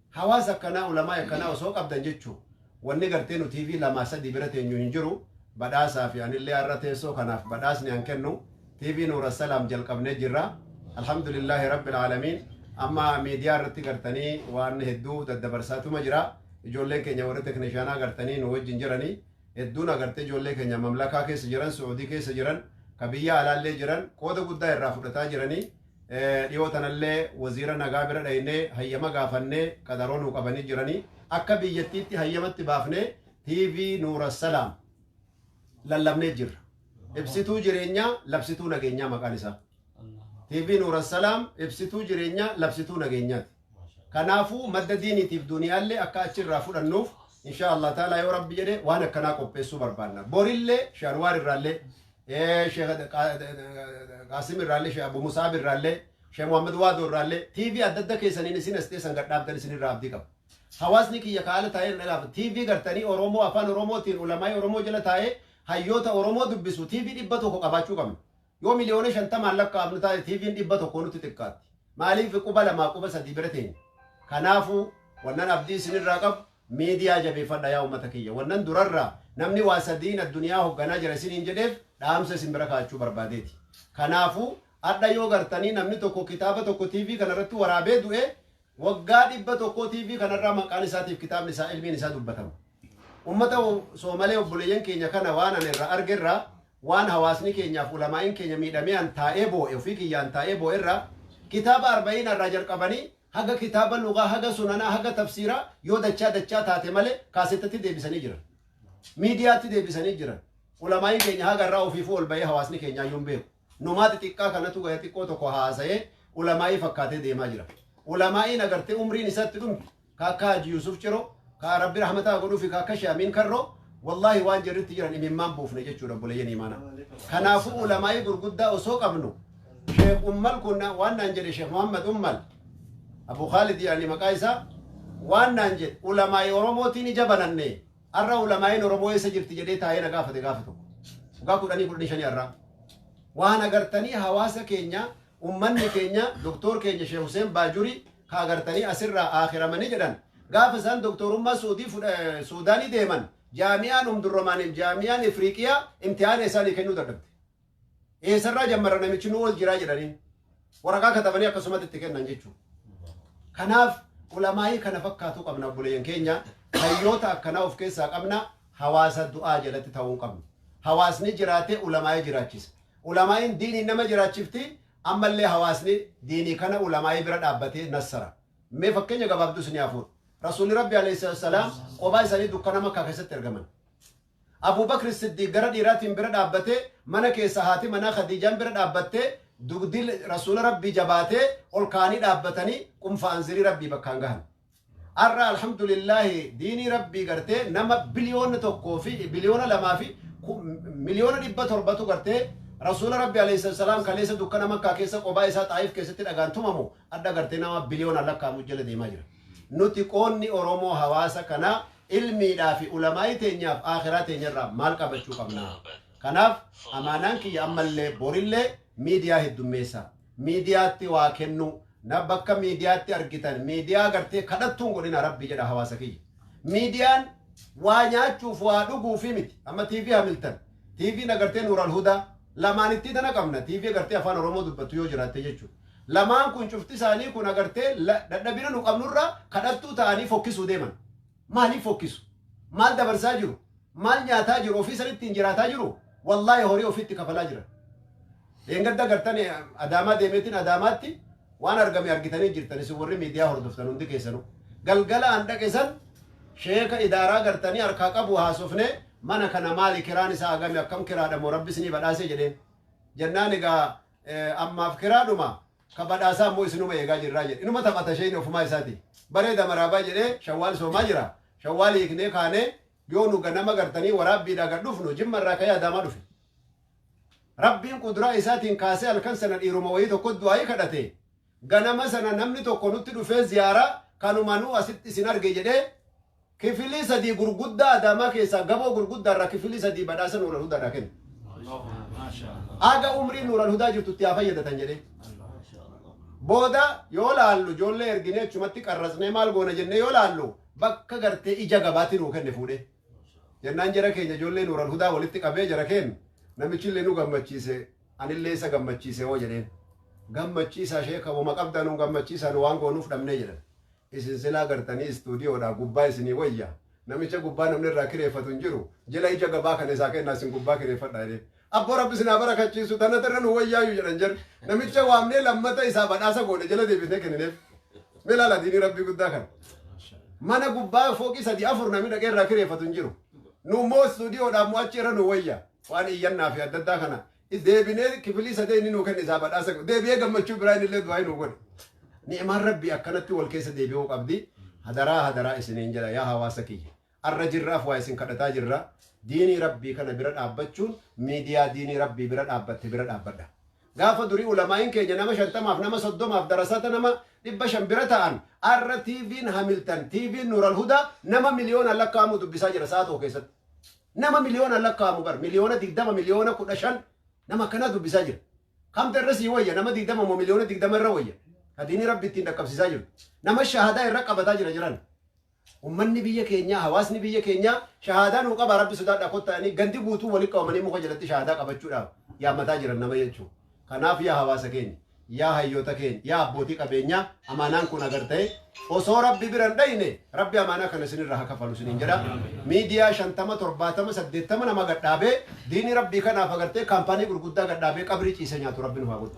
Hawaasa akkanaa, ulamaa akkanaa osoo qabdan jechuu wanni gartee nu TV lamaa sadii bira teenyu hin jiru. Badhaasaa fi anillee har'a teessoo kanaaf badhaasni an kennu TV Nuurassalaam jalqabnee jirra. Alhamdulillaahi Rabbil Aalamiin. Amma miidiyaa irratti gartanii waan hedduu daddabarsaatuma jira. Ijoolleen keenya warri teknishaanaa gartanii nu wajjin jiranii hedduun agartee ijoollee keenya mamlakaa keessa jiran, Su'uudii keessa jiran, ka biyya alaallee jiran qooda guddaa irraa fudhataa jiranii. Dhiyoo tanallee waziira nagaa bira dhaynee hayyama gaafannee qaxaroo nuu qabanii jiranii. Akka biyyattiitti hayyamatti baafnee TV Nuurassalaam lallabnee jirra. Ibsituu jireenyaa, labsituu nageenyaa maqaan isaa. TV Nuurassalaam ibsituu jireenyaa, labsituu nageenyaati. Kanaafuu madda diiniitiif duniyaallee akka achirraa fudhannuuf inshaa Allah ta'ala yoo Rabbi jedhe waan akkanaa qopheessuu barbaanna. Borillee Sheekh Anwaar irraallee, Sheekh Qaasim irraallee, Sheekh Abu Musaab irraallee, Sheekh Muhammad Waadoo irraallee TV adda adda keessaniin isin as teessan gad dhaabdan isinirraa abdii qaba. Hawaasni kiyya ka ala taa'ee na gaafa TV gartanii Oromoo afaan Oromootiin ulamaa'ii Oromoo jala taa'ee hayyoota Oromoo dubbisu TV 100 qabaachuu qabna. Yoo miliyoona 50n lakkaa'amnu taate TVn 100 nutti xiqqaatti. Maaliif quba lamaa quba sadii bira teenya. Kanaafuu wannan abdii isinirraa qabu miidiyaa jabeeffadha yaa ummata kiyya. Wannan durarraa namni waa sadiin adduniyaa hogganaa jira isiniin jedheef dhaamsa isin bira kaa'achuu barbaadeeti. Kanaafuu adha yoo gartanii namni tokko kitaaba tokko TV kanarratti waraabee du'e, waggaa 100 TV kanarraa maqaan isaatiif kitaabni isaa ilmiin isaa dubbatama. Ummata Soomalee obboleeyyan keenya kana waan ani irraa argerraa, waan hawaasni keenyaaf ulamaa'iin keenya miidhamee an taa'ee boo'e, ofii kiyyaan taa'ee boo'erraa, kitaaba arba'iina irraa jalqabanii haga kitaaba lugaa, haga sunanaa, haga tafsiiraa yoo dachaa dachaa taate malee kaasettatti deebisanii jiran. Miidiyaatti deebisanii jiran. Ulamaa'iin keenya haga irraa ofiifuu ol ba'ee hawaasni keenya iyyuu hin beeku. Numaa xixiqqaa kanatu gaya xiqqoo tokko haasa'ee ulamaa'ii fakkaatee deemaa jira. Ulamaa'iin agartee umriin isatti dhumte ka akka Haji Yusuf Ciro, ka Rabbi rahmataa godhuufi ka akka Sheh Amiin Karroo, wallaahi waan jarritti jiran imimmaan buufne jechuudha obboleeyyan iimaanaa. Kanaafuu ulamaa'ii gurguddaa osoo qabnu, Sheekh Ummal kun waan naan jedhe, Sheekh Muhammad Ummal Abu Khalid yaani maqaa isaa, waan naan jedhe ulamaa'ii Oromootiin ija bananne, har'a ulamaa'iin Oromoo eessa jirti jedhee taa'ee na gaafate gaafa tokko. Waggaa 10 15 har'aa. Waan agartanii hawaasa keenya, ummanni keenya, doktoor keenya Sheekh Hussein Baajurii ka agartanii asirraa aakiramanii jedhan, gaafa isaan doktorummaa Suudii Suudaanii deeman jaami'aan Umdurramaaniif jaami'aan Ifriiqiyaa imtihaana isaanii kennuu dadhabde. Eessarraa jammarra, namichi nu ol jiraa jedhanii waraqaa katabanii akkasumatti itti kennan jechuudha. Kanaaf ulamaa'ii kana fakkaatu qabna obboleeyyan keenya, hayyoota akkanaa of keessaa qabna, hawaasa du'aa jalatti ta'uu hin qabnu. Hawaasni jiraatee ulamaa'ii jiraachisa. Ulamaa'iin diiniin nama jiraachifti, ammallee hawaasni diinii kana ulamaa'ii bira dhaabbatee nassara. Mee fakkeenya gabaabduu isinii haa fuudhu. Rasuulli Rabbi alayhi salaam kophaa isaanii dukkana Makkaa keessatti ergaman. Abu Bakr Siddiq gara dhiiraatiin bira dhaabbatee, mana keessa haati manaa Khadiijaan bira dhaabbattee, dugdi rasuula rabbii jabaatee ol kaanii dhaabbatanii qunfa anzirii rabbii bakkaan gahan. Har'a alhamdulillahi diinii rabbii gartee nama 1 biliyoona fi 2 biliyoona fi 700 miliyoonatu gartee rasuula rabbi alayhi salaam kaleessa dukkana Makkaa keessa qobaa isaa Xaayif keessatti dhagaan tumamu adda gartee nama biliyoona lakkaa'amu jala deemaa jira. Nuti qoonni Oromoo hawaasa kanaa ilmiidhaa fi ulamaa'ii teenyaaf akhiraa teenyarraa maal qabachuu qabna? Kanaaf amaanaan kiyya ammallee borillee miidiyaa heddummeessa. Miidiyaatti waa kennu, na bakka miidiyaatti argitan miidiyaa gartee kadhattuun godhina rabbi jedha hawaasa kiyya. Miidiyaan waa nyaachuuf waa dhuguufi miti. Amma TV Hamiltan, TV agartee Nuural Hudaa lamaanitti tana qabna. TV agartee afaan Oromoo dubbattu yoo jiraatte jechuudha. Lamaan kun cufti isaanii kun agartee dadhabina nu qabnurraa kadhattuu ta'anii fokkisuu deeman. Maaliif fokkisu? Maal dabarsaa jiru? Maal nyaataa jiru? Ofii sanitti hin jiraataa jiru? Wallaahi horii ofitti kafalaa jiran. Dheengadda gartan Adaamaa deemeetiin Adaamaatti waan argame argitanii jirtan isin warri miidiyaa hordoftan hundi keessanuu. Galgala an dhaqe san sheeka idaaraa gartanii harkaa qabu haasofne, mana kana maali, kiraan isaa agami, akkam kiraadha moo rabbi isinii badhaase jedheen. Jennaan egaa ammaaf kiraadhuma, ka badhaasaa immoo isinuma eegaa jirraa jedhe. Inuma taphata isheen ofumaa isaati. Bareeda maraabaa jedhee Shawwaal soomaa jira. Shawwaal hiiknee kaanee yoo nu ganama gartanii waraabbiidhaa gad dhufnu Jimma irraa ka'ee Adaamaa dhufe. Rabbiin kuduraa isaatiin kaasee halkan sana dhiiruma wayii tokko du'aayii kadhate. Ganama sana namni tokko nutti dhufee ziyaaraa kanumanuu asitti isin arge jedhee kifilii sadii gurguddaa Adaamaa keessaa gamoo gurguddaa irraa kifilii sadii badhaasa Nuural Hudaadhaa kenne. Aga umrii Nuural Hudaa jirtutti haa fayyadatan jedhee. Booda yoo laallu ijoollee erginee achumatti qarrasnee maal goona jennee yoo laallu bakka gartee ija gabaatti nuu kenne fuudhee. Jennaan jara keenya ijoollee Nuural Hudaa walitti qabee, jara keenya, namichillee nu gammachiise, anillee isa gammachiise hoo jedheen. Gammachiisaa sheeka, wama qabdaa nu gammachiisaa, nu waan goonuuf dhabnee jedhan. Isin silaa gartanii istuudiyoodhaa gubbaa isinii wayya. Namicha gubbaa namni irraa kireeffatu hin jiru. Jala ija gabaa kana isaa kennaa, isin gubbaa kireeffadhaa jedheen. Abboo rabbi isin haa barakachiisu, tana irra nu wayyaayu jedhan jedhu. Namicha waamnee lammata isaa badhaasa goone, jala deebisnee kennineef. Mee laala diinii rabbii guddaa kana. Mana gubbaa fooqii sadii afur namni dhaqee irraa kireeffatu hin jiru. Nu immoo istuudiyoodhaa immoo achi irra nu wayya. Waan iyyannaa fi adda addaa kana. Deebinee kifilii sadee inni nuu kenne isaa badhaasa deebi'ee gammachuu biraa inni illee du'aa nuu godhe. Ni'maan rabbii akkanatti wal keessa deebi'uu qabdi. Hadaraa hadaraa isiniin jedha yaa hawaasa kiyya. Arra jirraaf waa isin kadhataa jirra. Diinii rabbii kana bira dhaabbachuun miidiyaa diinii rabbii bira dhaabbatte bira dhaabbadha. Gaafa durii ulamaa'iin keenya nama 50f, nama 30f, darasata nama 500 bira ta'an, arra TV'n Hamiltan, TV'n Nuural Hudaa nama miliyoona lakkaa'amu dubbisaa jira sa'a tokko keessatti. Nama miliyoona lakkaa'amu bar, 20 miliyoona, 15 miliyoona nama akkanaa dubbisaa jira. Kamta irra sii wayya, nama 20 moo 20 miliyoona irra wayya? Ka diinii rabbi ittiin dhaqqabsiisaa jiru. Nama shahadaa irra qabataa jira jiran. Ummanni biyya keenyaa, hawaasni biyya keenyaa shahaadaa nuu qabaa, rabbi sodaadhaa kottaanii gandi guutuu walitti qabamanii muka jalatti shahadaa qabachuudhaaf yaammataa jiran nama jechuudha. Kanaaf yaa hawaasa keenya, yaa hayyoota keenya, yaa abbootii qabeenyaa, amaanaan kun agartee osoo rabbi bira hin dhayne, rabbi amaanaa kana isinirraa haa kafalu isiniin jedha. Miidiyaa 50, 70, 80 nama gadhaabee diinii rabbii kanaaf agartee kaampaanii gurguddaa gadhaabee qabrii ciisee nyaatu rabbi nu haa godhu.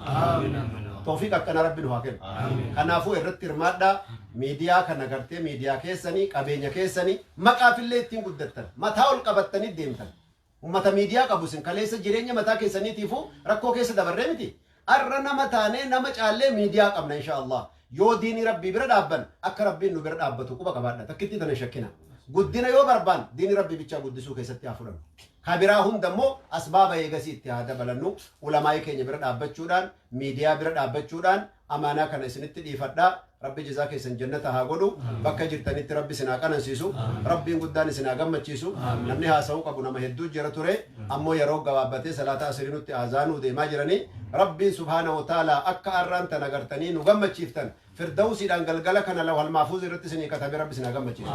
Toofiq akkana rabbi nu haa kennu. Kanaafuu irratti hirmaadhaa. Miidiyaa kana gartee miidiyaa keessanii, qabeenya keessanii, maqaafillee ittiin guddattan, mataa ol qabattanii deemtan. Ummata miidiyaa qabu isin kaleessa jireenya mataa keessaniitiifuu rakkoo keessa dabarree miti. Arra nama taanee nama caallee miidiyaa qabna insha Allah. Yoo diinii rabbii bira dhaabban akka rabbiin nu bira dhaabbatu quba qabaadha. Takkitti tana shakkina. Guddina yoo barbaan diinii rabbii bichaa guddisuu keessatti haa fudhannu. Ka biraa hunda immoo asbaaba eegasii itti haa dabalannu. Ulamaa'ii keenya bira dhaabbachuudhaan, miidiyaa bira dhaabbachuudhaan amaanaa kana isinitti dhiifadhaa. Rabbi jazaa keessan jannata haa godhu. Bakka jirtanitti rabbi isin haa qanansiisu. Rabbiin guddaan isin haa gammachiisu. Namni haasa'uu qabu nama hedduu jira ture. Ammoo yeroo gabaabbatee salaata asirii nutti aazaanuu deemaa jiranii. Rabbiin subhaanahu wa ta'ala akka arraan tana gartanii nu gammachiiftan, firdawsiidhaan galgala kana lawhal mahfuuz irratti isinii katabee rabbi isin haa gammachiisu.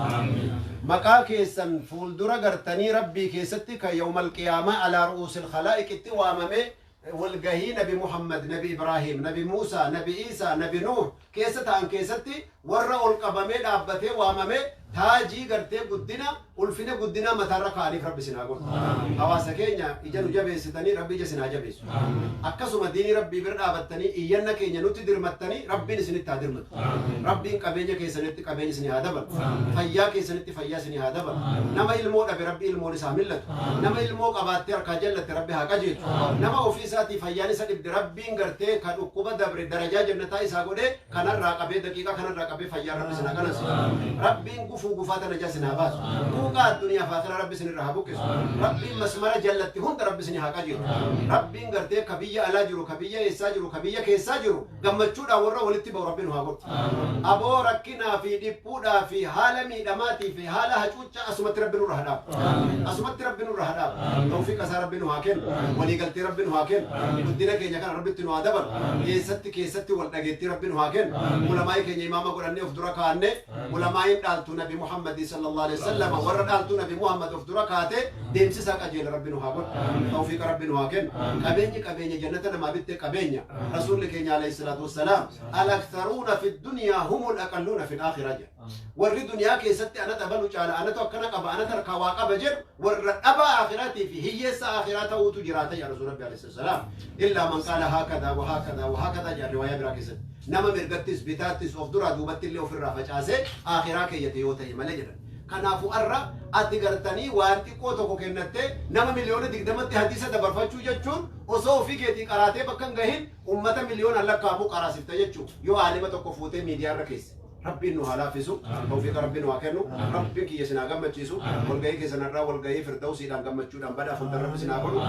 Maqaa keessan fuuldura gartanii rabbii keessatti kan yawmal qiyaamaa alaa ru'uusil khalaa'iqitti waamamee walgahii Nabi Muhammad, Nabi Ibrahim, Nabi Musa, Nabi Isa, Nabi Nuh. keessa ta'an keessatti warra ol qabamee dhaabbatee waamamee taajii gartee guddina ulfina guddina mataarra kaa'aniif rabbi isin haa godhu. Hawaasa keenya ija nu jabeessitanii rabbi ija isin haa jabeessu. Akkasuma diinii rabbii bira dhaabattanii iyyanna keenya nutti dirmattanii rabbiin isinitti haa dirmatu. Rabbiin qabeenya keessanitti qabeenya isin haa dabalu. Fayyaa keessanitti fayyaa isin haa dabalu. Nama ilmoo dhabe rabbi ilmoon isaa millatu. Nama ilmoo qabaattee harkaa jallatte rabbi haa qajeelchu. Nama ofii isaatii fayyaan isa dhibde rabbiin gartee ka dhukkuba dabre darajaa jannataa isaa godhee kanarraa qabee daqiiqaa kanarraa qabee fayyaa rabbi isin haa qanansiisu. Rabbiin gufuu gufaa tana jala isin haa baasu. Quuqaa addunyaa fi aakhira rabbi isin irraa haa buqqisu. Rabbiin masmara jallatti hunda rabbi isin haa qajeelchu. Rabbiin gartee ka biyya alaa jiru, ka biyya eessaa jiru, ka biyya keessaa jiru gammachuudhaan warra walitti ba'u rabbi nu haa godhu. Aboo rakkinaa fi dhiphuudhaa fi haala miidhamaatii fi haala hacuuccaa asumatti rabbi nurra haa dhaabu. Asumatti rabbi nurra haa dhaabu. Tawfiiqa isaa rabbi nu haa kennu. Waliigaltee rabbi nu haa kennu. Guddina keenya kana rabbitti nu haa dabalu. Keessatti keessatti wal dhageettii rabbi nu haa kennu. Ulamaa'ii keenya imaama godhannee of dura kaa'annee ulamaa'iin dhaaltu nabi Muhammad sallallahu alaihi wasallam warra dhaaltu nabi Muhammad of dura kaatee deemsisaa qajeela rabbi nu haa godhu. Tawfiiqa rabbi nu haa kennu. Qabeenyi qabeenya jannata namaa bitte qabeenya. Rasuulli keenya alayhi salaatu wassalaam al-aktharuuna fi dunyaa humul aqalluuna fi aakhira jedha. Warri duniyaa keessatti ana dhabalu caala anatu akkana qaba anatu harkaa waa qaba jedhu warra dhabaa aakhiraatii fi hiyyeessa aakhiraa ta'uutu jiraata jedha Rasuul Rabbi alayhi salaam. Illaa man qaala haakadaa wa haakadaa wa haakadaa jedha riwaayaa biraa keessatti. Nama mirgattis bitaattis of duraa duubatti illee ofirraa facaasee aakhiraa keeyyate yoo ta'e malee jedhan. Kanaafuu arra ati gartanii waan xiqqoo tokko kennattee nama 20,000,000tti hadiisa dabarfachuu jechuun osoo ofii keetii qaraatee bakka hin gahin ummata miliyoonaan lakkaa'amu qaraasifta jechuu yoo aalima tokko fuutee miidiyaarra keesse. Rabbiin nu haa laaffisu, tawfiiqa Rabbi nu haa kennu, Rabbiin kiyya isin haa gammachiisu, walgahii keessan har'aa walgahii firdawsiidhaan gammachuudhaan badhaafamtan Rabbi isin haa godhu,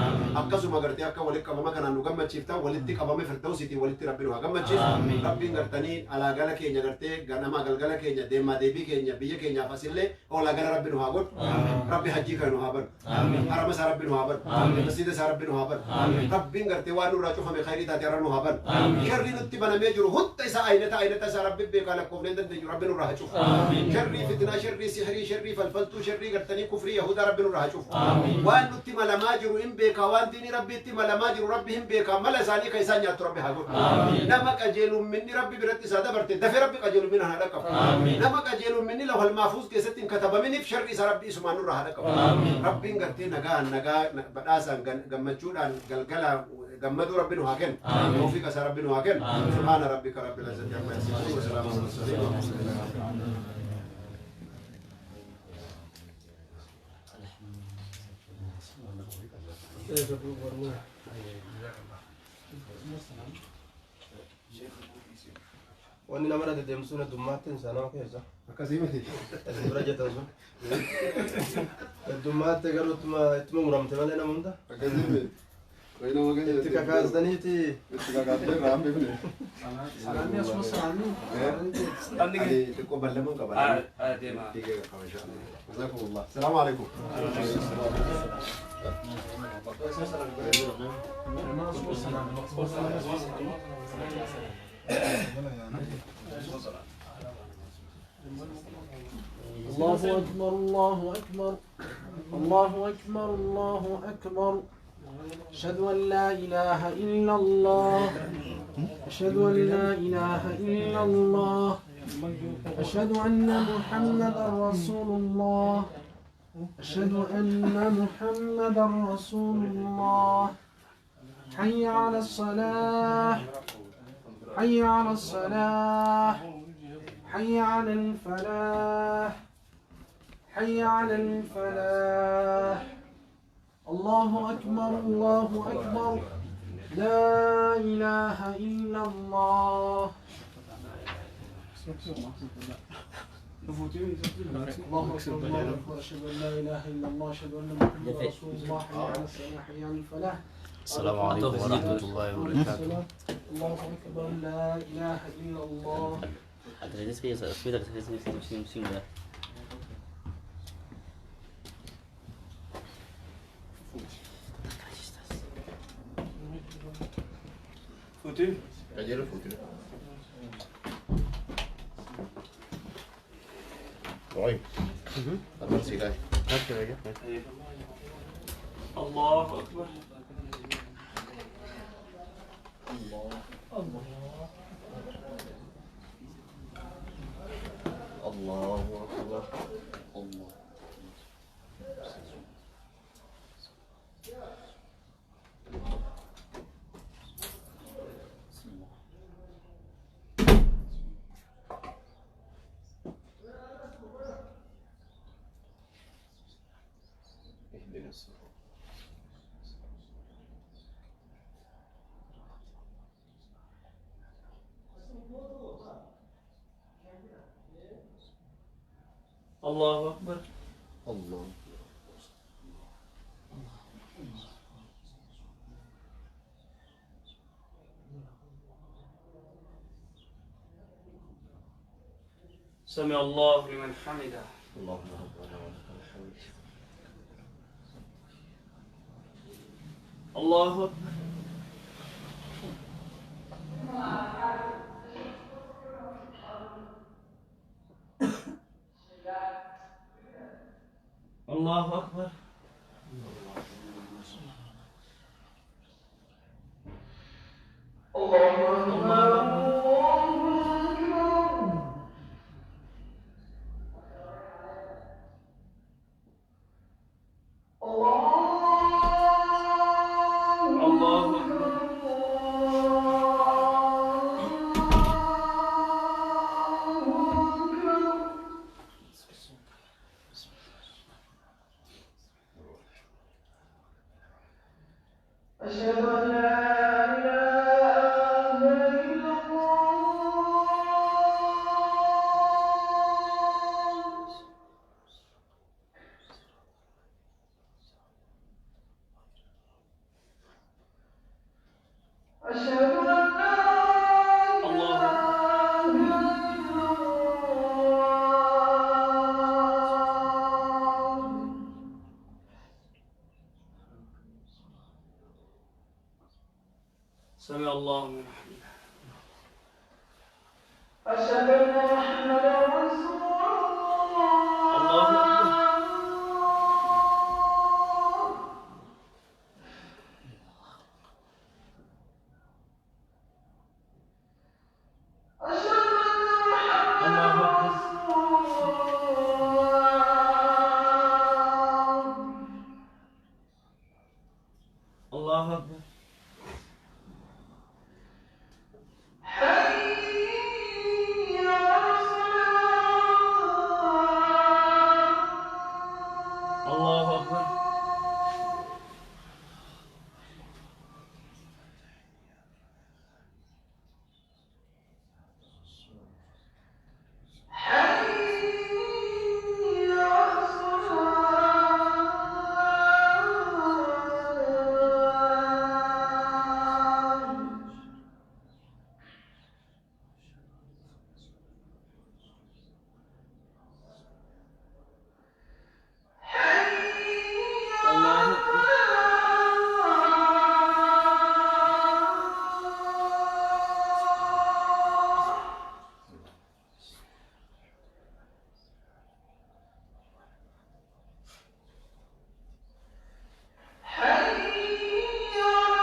akkasuma gartee akka walitti qabama kanaan nu gammachiiftan walitti qabame firdawsiitiin walitti Rabbi nu haa gammachiisu, Rabbiin gartanii alaa gala keenya gartee ganamaa galgala keenya deemaa deebii keenya biyya keenyaaf asillee olaa gala Rabbi nu haa godhu, Rabbi hajjii kana nu haa banu. Harama isaa Rabbi nu haa banu. Masjida isaa Rabbi nu haa banu. Rabbiin gartee waan nurraa cufame khayrii taate irra nu haa banu. Sharrii nutti banamee jiru hunda isaa aynata aynata isaa Rabbi beekaa lakkoofnee hin dandeenyu Rabbi nurraa haa cufu. Sharrii fitnaa, sharrii sihrii, sharrii falfaltuu, sharrii gartanii kufrii yahudaa Rabbi nurraa haa cufu. Waan nutti malamaa jiru hin beekaa waan diinii Rabbiitti malamaa jiru Rabbi hin beekaa mala isaanii kan isaan nyaattu Rabbi haa godhu. Nama qajeelumminni Rabbi biratti isaa dabarte dafee Rabbi qajeelummina haa dhaqqabu. Nama qajeelumminni lawhal maafuuz keessatti hin katabaminiif sharri isaa Rabbi isumaan nurraa haa dhaqqabu. Rabbiin gartee nagaan nagaa badhaasaan gammachuudhaan galgala gammaduu Rabbi nu haa kennu. Tawfiiqa isaa Rabbi nu haa kennu. Subhaana rabbika rabbil izzati amma yasifuun wa salaamun alal mursaliin walhamdulillahi rabbil aalamiin. Wanni nama irra deddeemsuun heddummaatti isaa nama keessa. Akkasii miti. Isin bira jettan sun. Heddummaatti garuu ittuma muramte malee nama hunda. Akkasii miti. Wayi nama keessa Itti kakaastaniiti. Itti kakaastee irraa hambifne. Salaamni asuma salaamni. Ani xiqqoo ballaman qaba. Deema. Jazakumullah. Salaamu alaikum. الله أكبر الله أكبر الله أكبر الله أكبر أشهد أن لا إله إلا الله أشهد أن لا إله إلا الله أشهد أن محمدا رسول الله أشهد أن محمدا رسول الله حي على الصلاة حي على الصلاة حي على الفلاح حي على الفلاح الله أكبر الله أكبر لا إله إلا الله الله أكبر الله أكبر أشهد أن لا إله إلا الله أشهد أن محمدا رسول الله حي على الصلاة حي على الفلاح السلام عليكم ورحمة الله وبركاته. الله أكبر لا إله إلا الله. Qajeelu fuuti. Roy. Agarsiisaa. الله أكبر الله الله. الله أكبر الله. بسم الله. اهدنا الصراط. الله أكبر. الله. سمع الله لمن حمده. اللهم ربنا ولك الحمد. الله أكبر. الله أكبر. الله أكبر. الله أكبر. أشهد أن لا إله إلا الله. أشهد أن لا الله إله إلا الله. سمع الله لمن حمده. أشهد أن محمدا رسول الله أكبر. الله. أشهد أن محمدا الله أكبر. رسول الله. الله أكبر. حي على الصلاة. الله أكبر. حي على الصلاة. حي الله على أكبر. الفلاح. حي على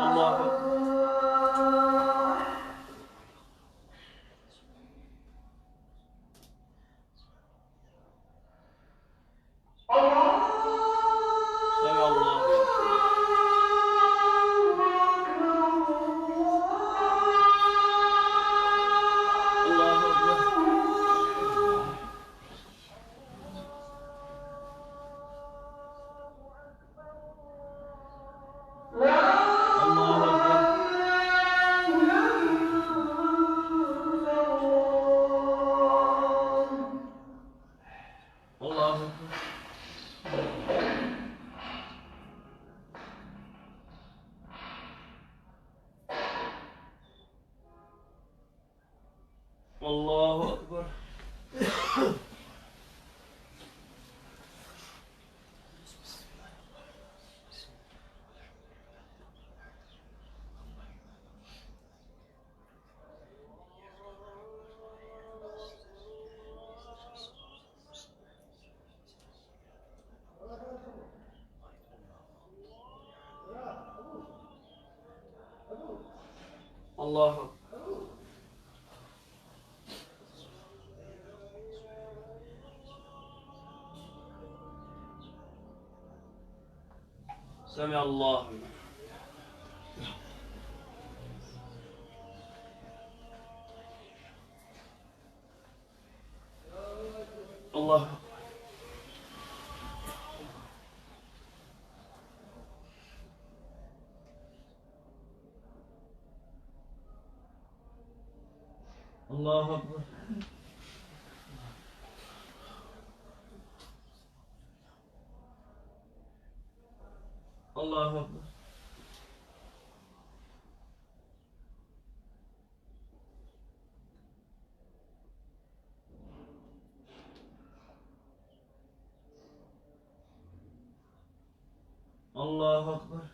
الله أكبر. الفلاح. سمع الله لمن حمده. الله أكبر. الله أكبر. الله أكبر. الله أكبر. الله أكبر. سمع الله لمن. الله أكبر. الله أكبر. الله أكبر. الله أكبر.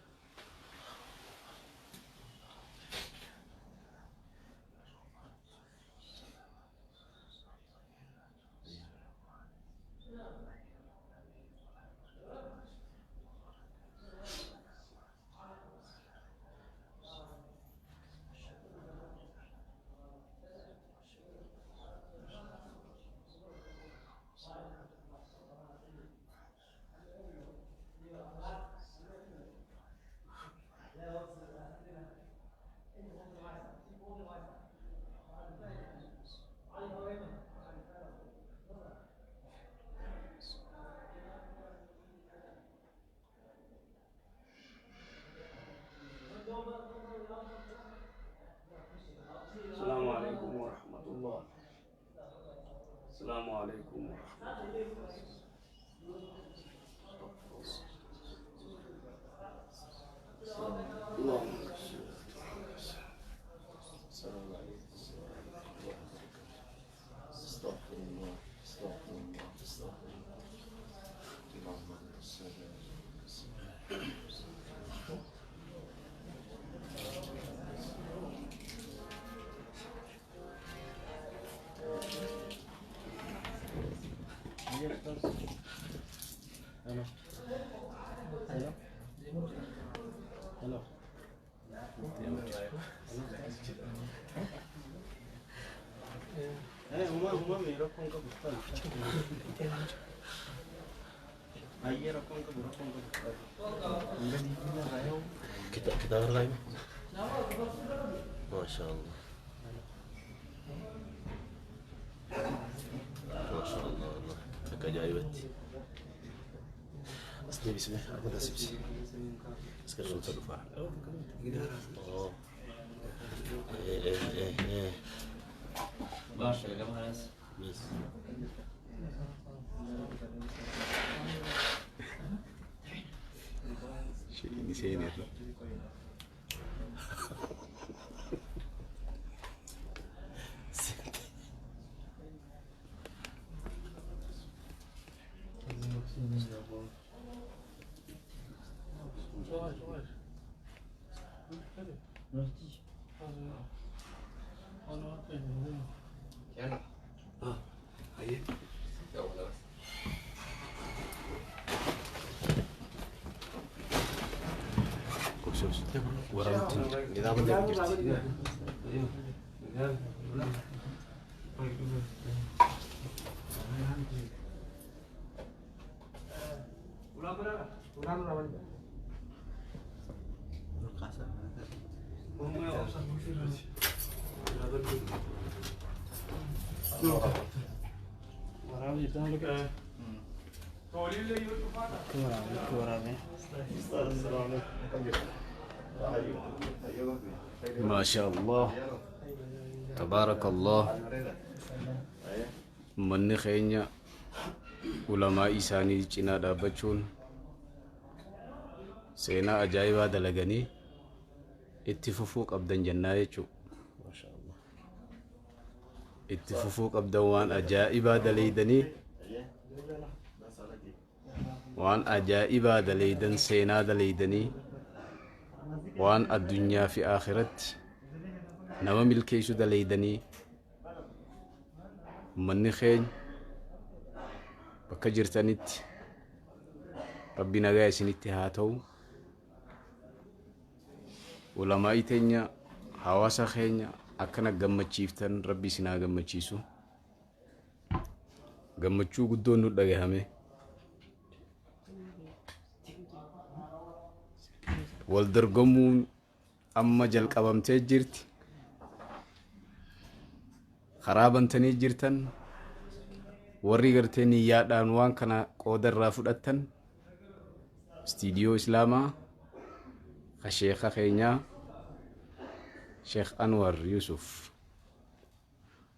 السلام عليكم ورحمة الله. السلام عليكم ورحمة الله. اللهم صل. السلام عليكم ورحمة الله وبركاته. استغفر الله، استغفر الله، استغفر الله. اللهم صل على سيدنا. Hello. Hello. Hello. Huma huma rakkoon qabu baay'ee rakkoon qabu rakkoon qabu. كتاب كتاب الغيبة ما شاء الله ما شاء الله والله لك عجائبتي أصلي بسم الله أخذ سبسي أسكر تدفع. إيه إيه إيه إيه باشا يا جماعة. بس شيء نسيني. ما شاء الله تبارك الله. Manni keenya ulamaa isaanii cinaa dhaabbachuun seenaa ajaa'ibaa dalaganii itti fufuu qabdan jennaa jechuudha. Itti fufuu qabdan waan ajaa'ibaa dalaydanii, waan ajaa'ibaa dalaydan, seenaa dalaydanii, waan addunyaa fi akhiratti nama milkeessu dalaydanii. Manni keenya bakka jirtanitti rabbi nagaa isinitti haa ta'u. Ulamaa'ii teenya Hawaasa keenya akkana gammachiiftan, Rabbi isin haa gammachiisu. Gammachuu guddoon nu dhagahame. Wal dorgomuun amma jalqabamtee jirti. Karaa bantanii jirtan. Warri gartee niyyaadhaan waan kana qooda irraa fudhattan, istiidiyoo islaamaa ka sheeka keenyaa Sheekh Anwar Yusuf,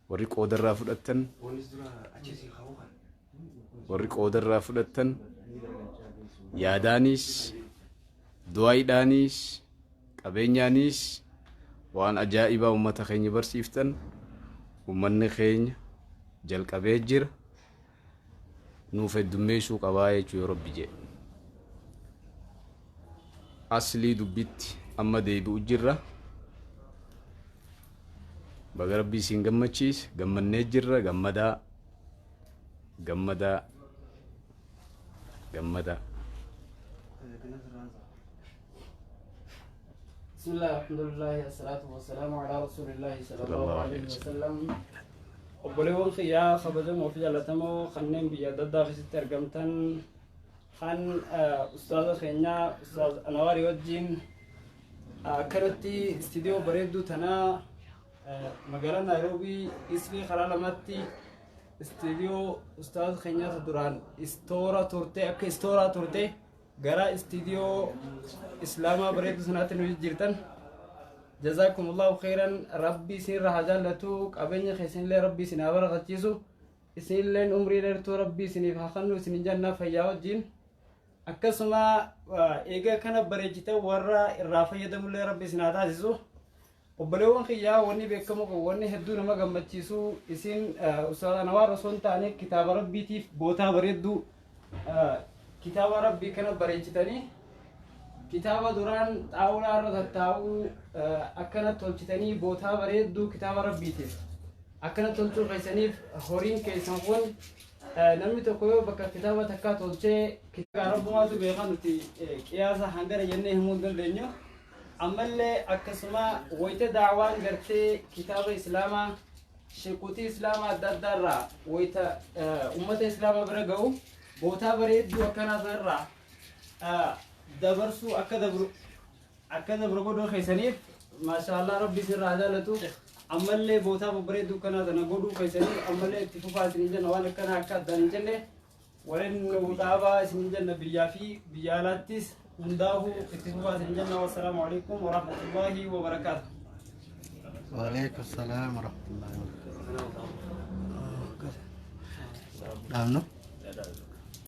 warri qooda irraa fudhattan, warri qooda irraa fudhattan, yaadaanis, du'aayidhaanis, qabeenyaanis waan ajaa'ibaa ummata keenya barsiiftan. Ummanni keenya jalqabee jira, nuuf heddummeessuu qabaa jechuu. Yoo Rabbi jedhe, aslii dubbitti amma deebi'u jirra. Baga Rabbi isin gammachiise. Gammannee jirra. Gammadaa, gammadaa, gammadaa. بسم الله، الحمد لله، الصلاة والسلام على رسول الله صلى الله عليه وسلم. Obboleewwan kiyyaa kabajamoo fi jaallatamoo kanneen biyya adda addaa keessatti argamtan, kan ustaaza keenyaa Ustaaz Anawaarii wajjin akkanatti istiidiyoo bareedduu tanaa magaalaa Naayiroobii Islii karaa lamatti istiidiyoo ustaaza keenyaa duraan istoora turte, akka istooraa turte gara istiidiyoo islaamaa bareedduu sanaatti nu jijjiirtan, جزاكم الله خيرا. Rabbi isin haa jaallatu, qabeenya keessanillee Rabbi isin haa barakachiisu, isinilleen umrii dheertuu Rabbi isiniif haa kennu isin janna fayyaa wajjin. Akkasuma eega kana bareechitan warra irraa fayyadamullee Rabbi isin haa taasisu. Obboleewwan kiyyaa, wanni beekamu qabu, wanni hedduu nama gammachiisu, isin Ustaaz Anwaar osoo hin taane kitaaba Rabbiitiif bootaa bareedduu kitaaba Rabbii kana bareechitanii, kitaaba duraan xaawulaa irra tattaa'uu akkana tolchitanii bootaa bareedduu kitaaba Rabbiitiif akkana tolchuu keessaniif, horiin keessan kun namni tokko yoo bakka kitaaba takkaa tolchee, kitaaba Rabbumaatu beekaa, nuti qiyaasa hangana jennee himuu hin dandeenyu. Ammallee akkasuma wayita daawaan gartee kitaaba islaamaa, sheekutii islaamaa adda addaa irraa wayita ummata islaamaa bira ga'u, bootaa bareedduu akkanaa sanarraa dabarsuu akka dabru godhuu keessaniif, maashaallah, Rabbi sirraa jaalatu. Ammallee bootaa babbareedduu akkanaa sana godhuu keessaniif ammallee itti fufaa isin jenna. Waan akkanaa akka addaan hin jenne waliin nu dhaabaa isin jenna. Biyyaa fi biyya alaattis hundaafuu itti fufaa isin jenna. Wassalaamu alaikum warahmatullaahi wabarakaatu. وعليكم السلام ورحمة الله وبركاته. dhaabnu.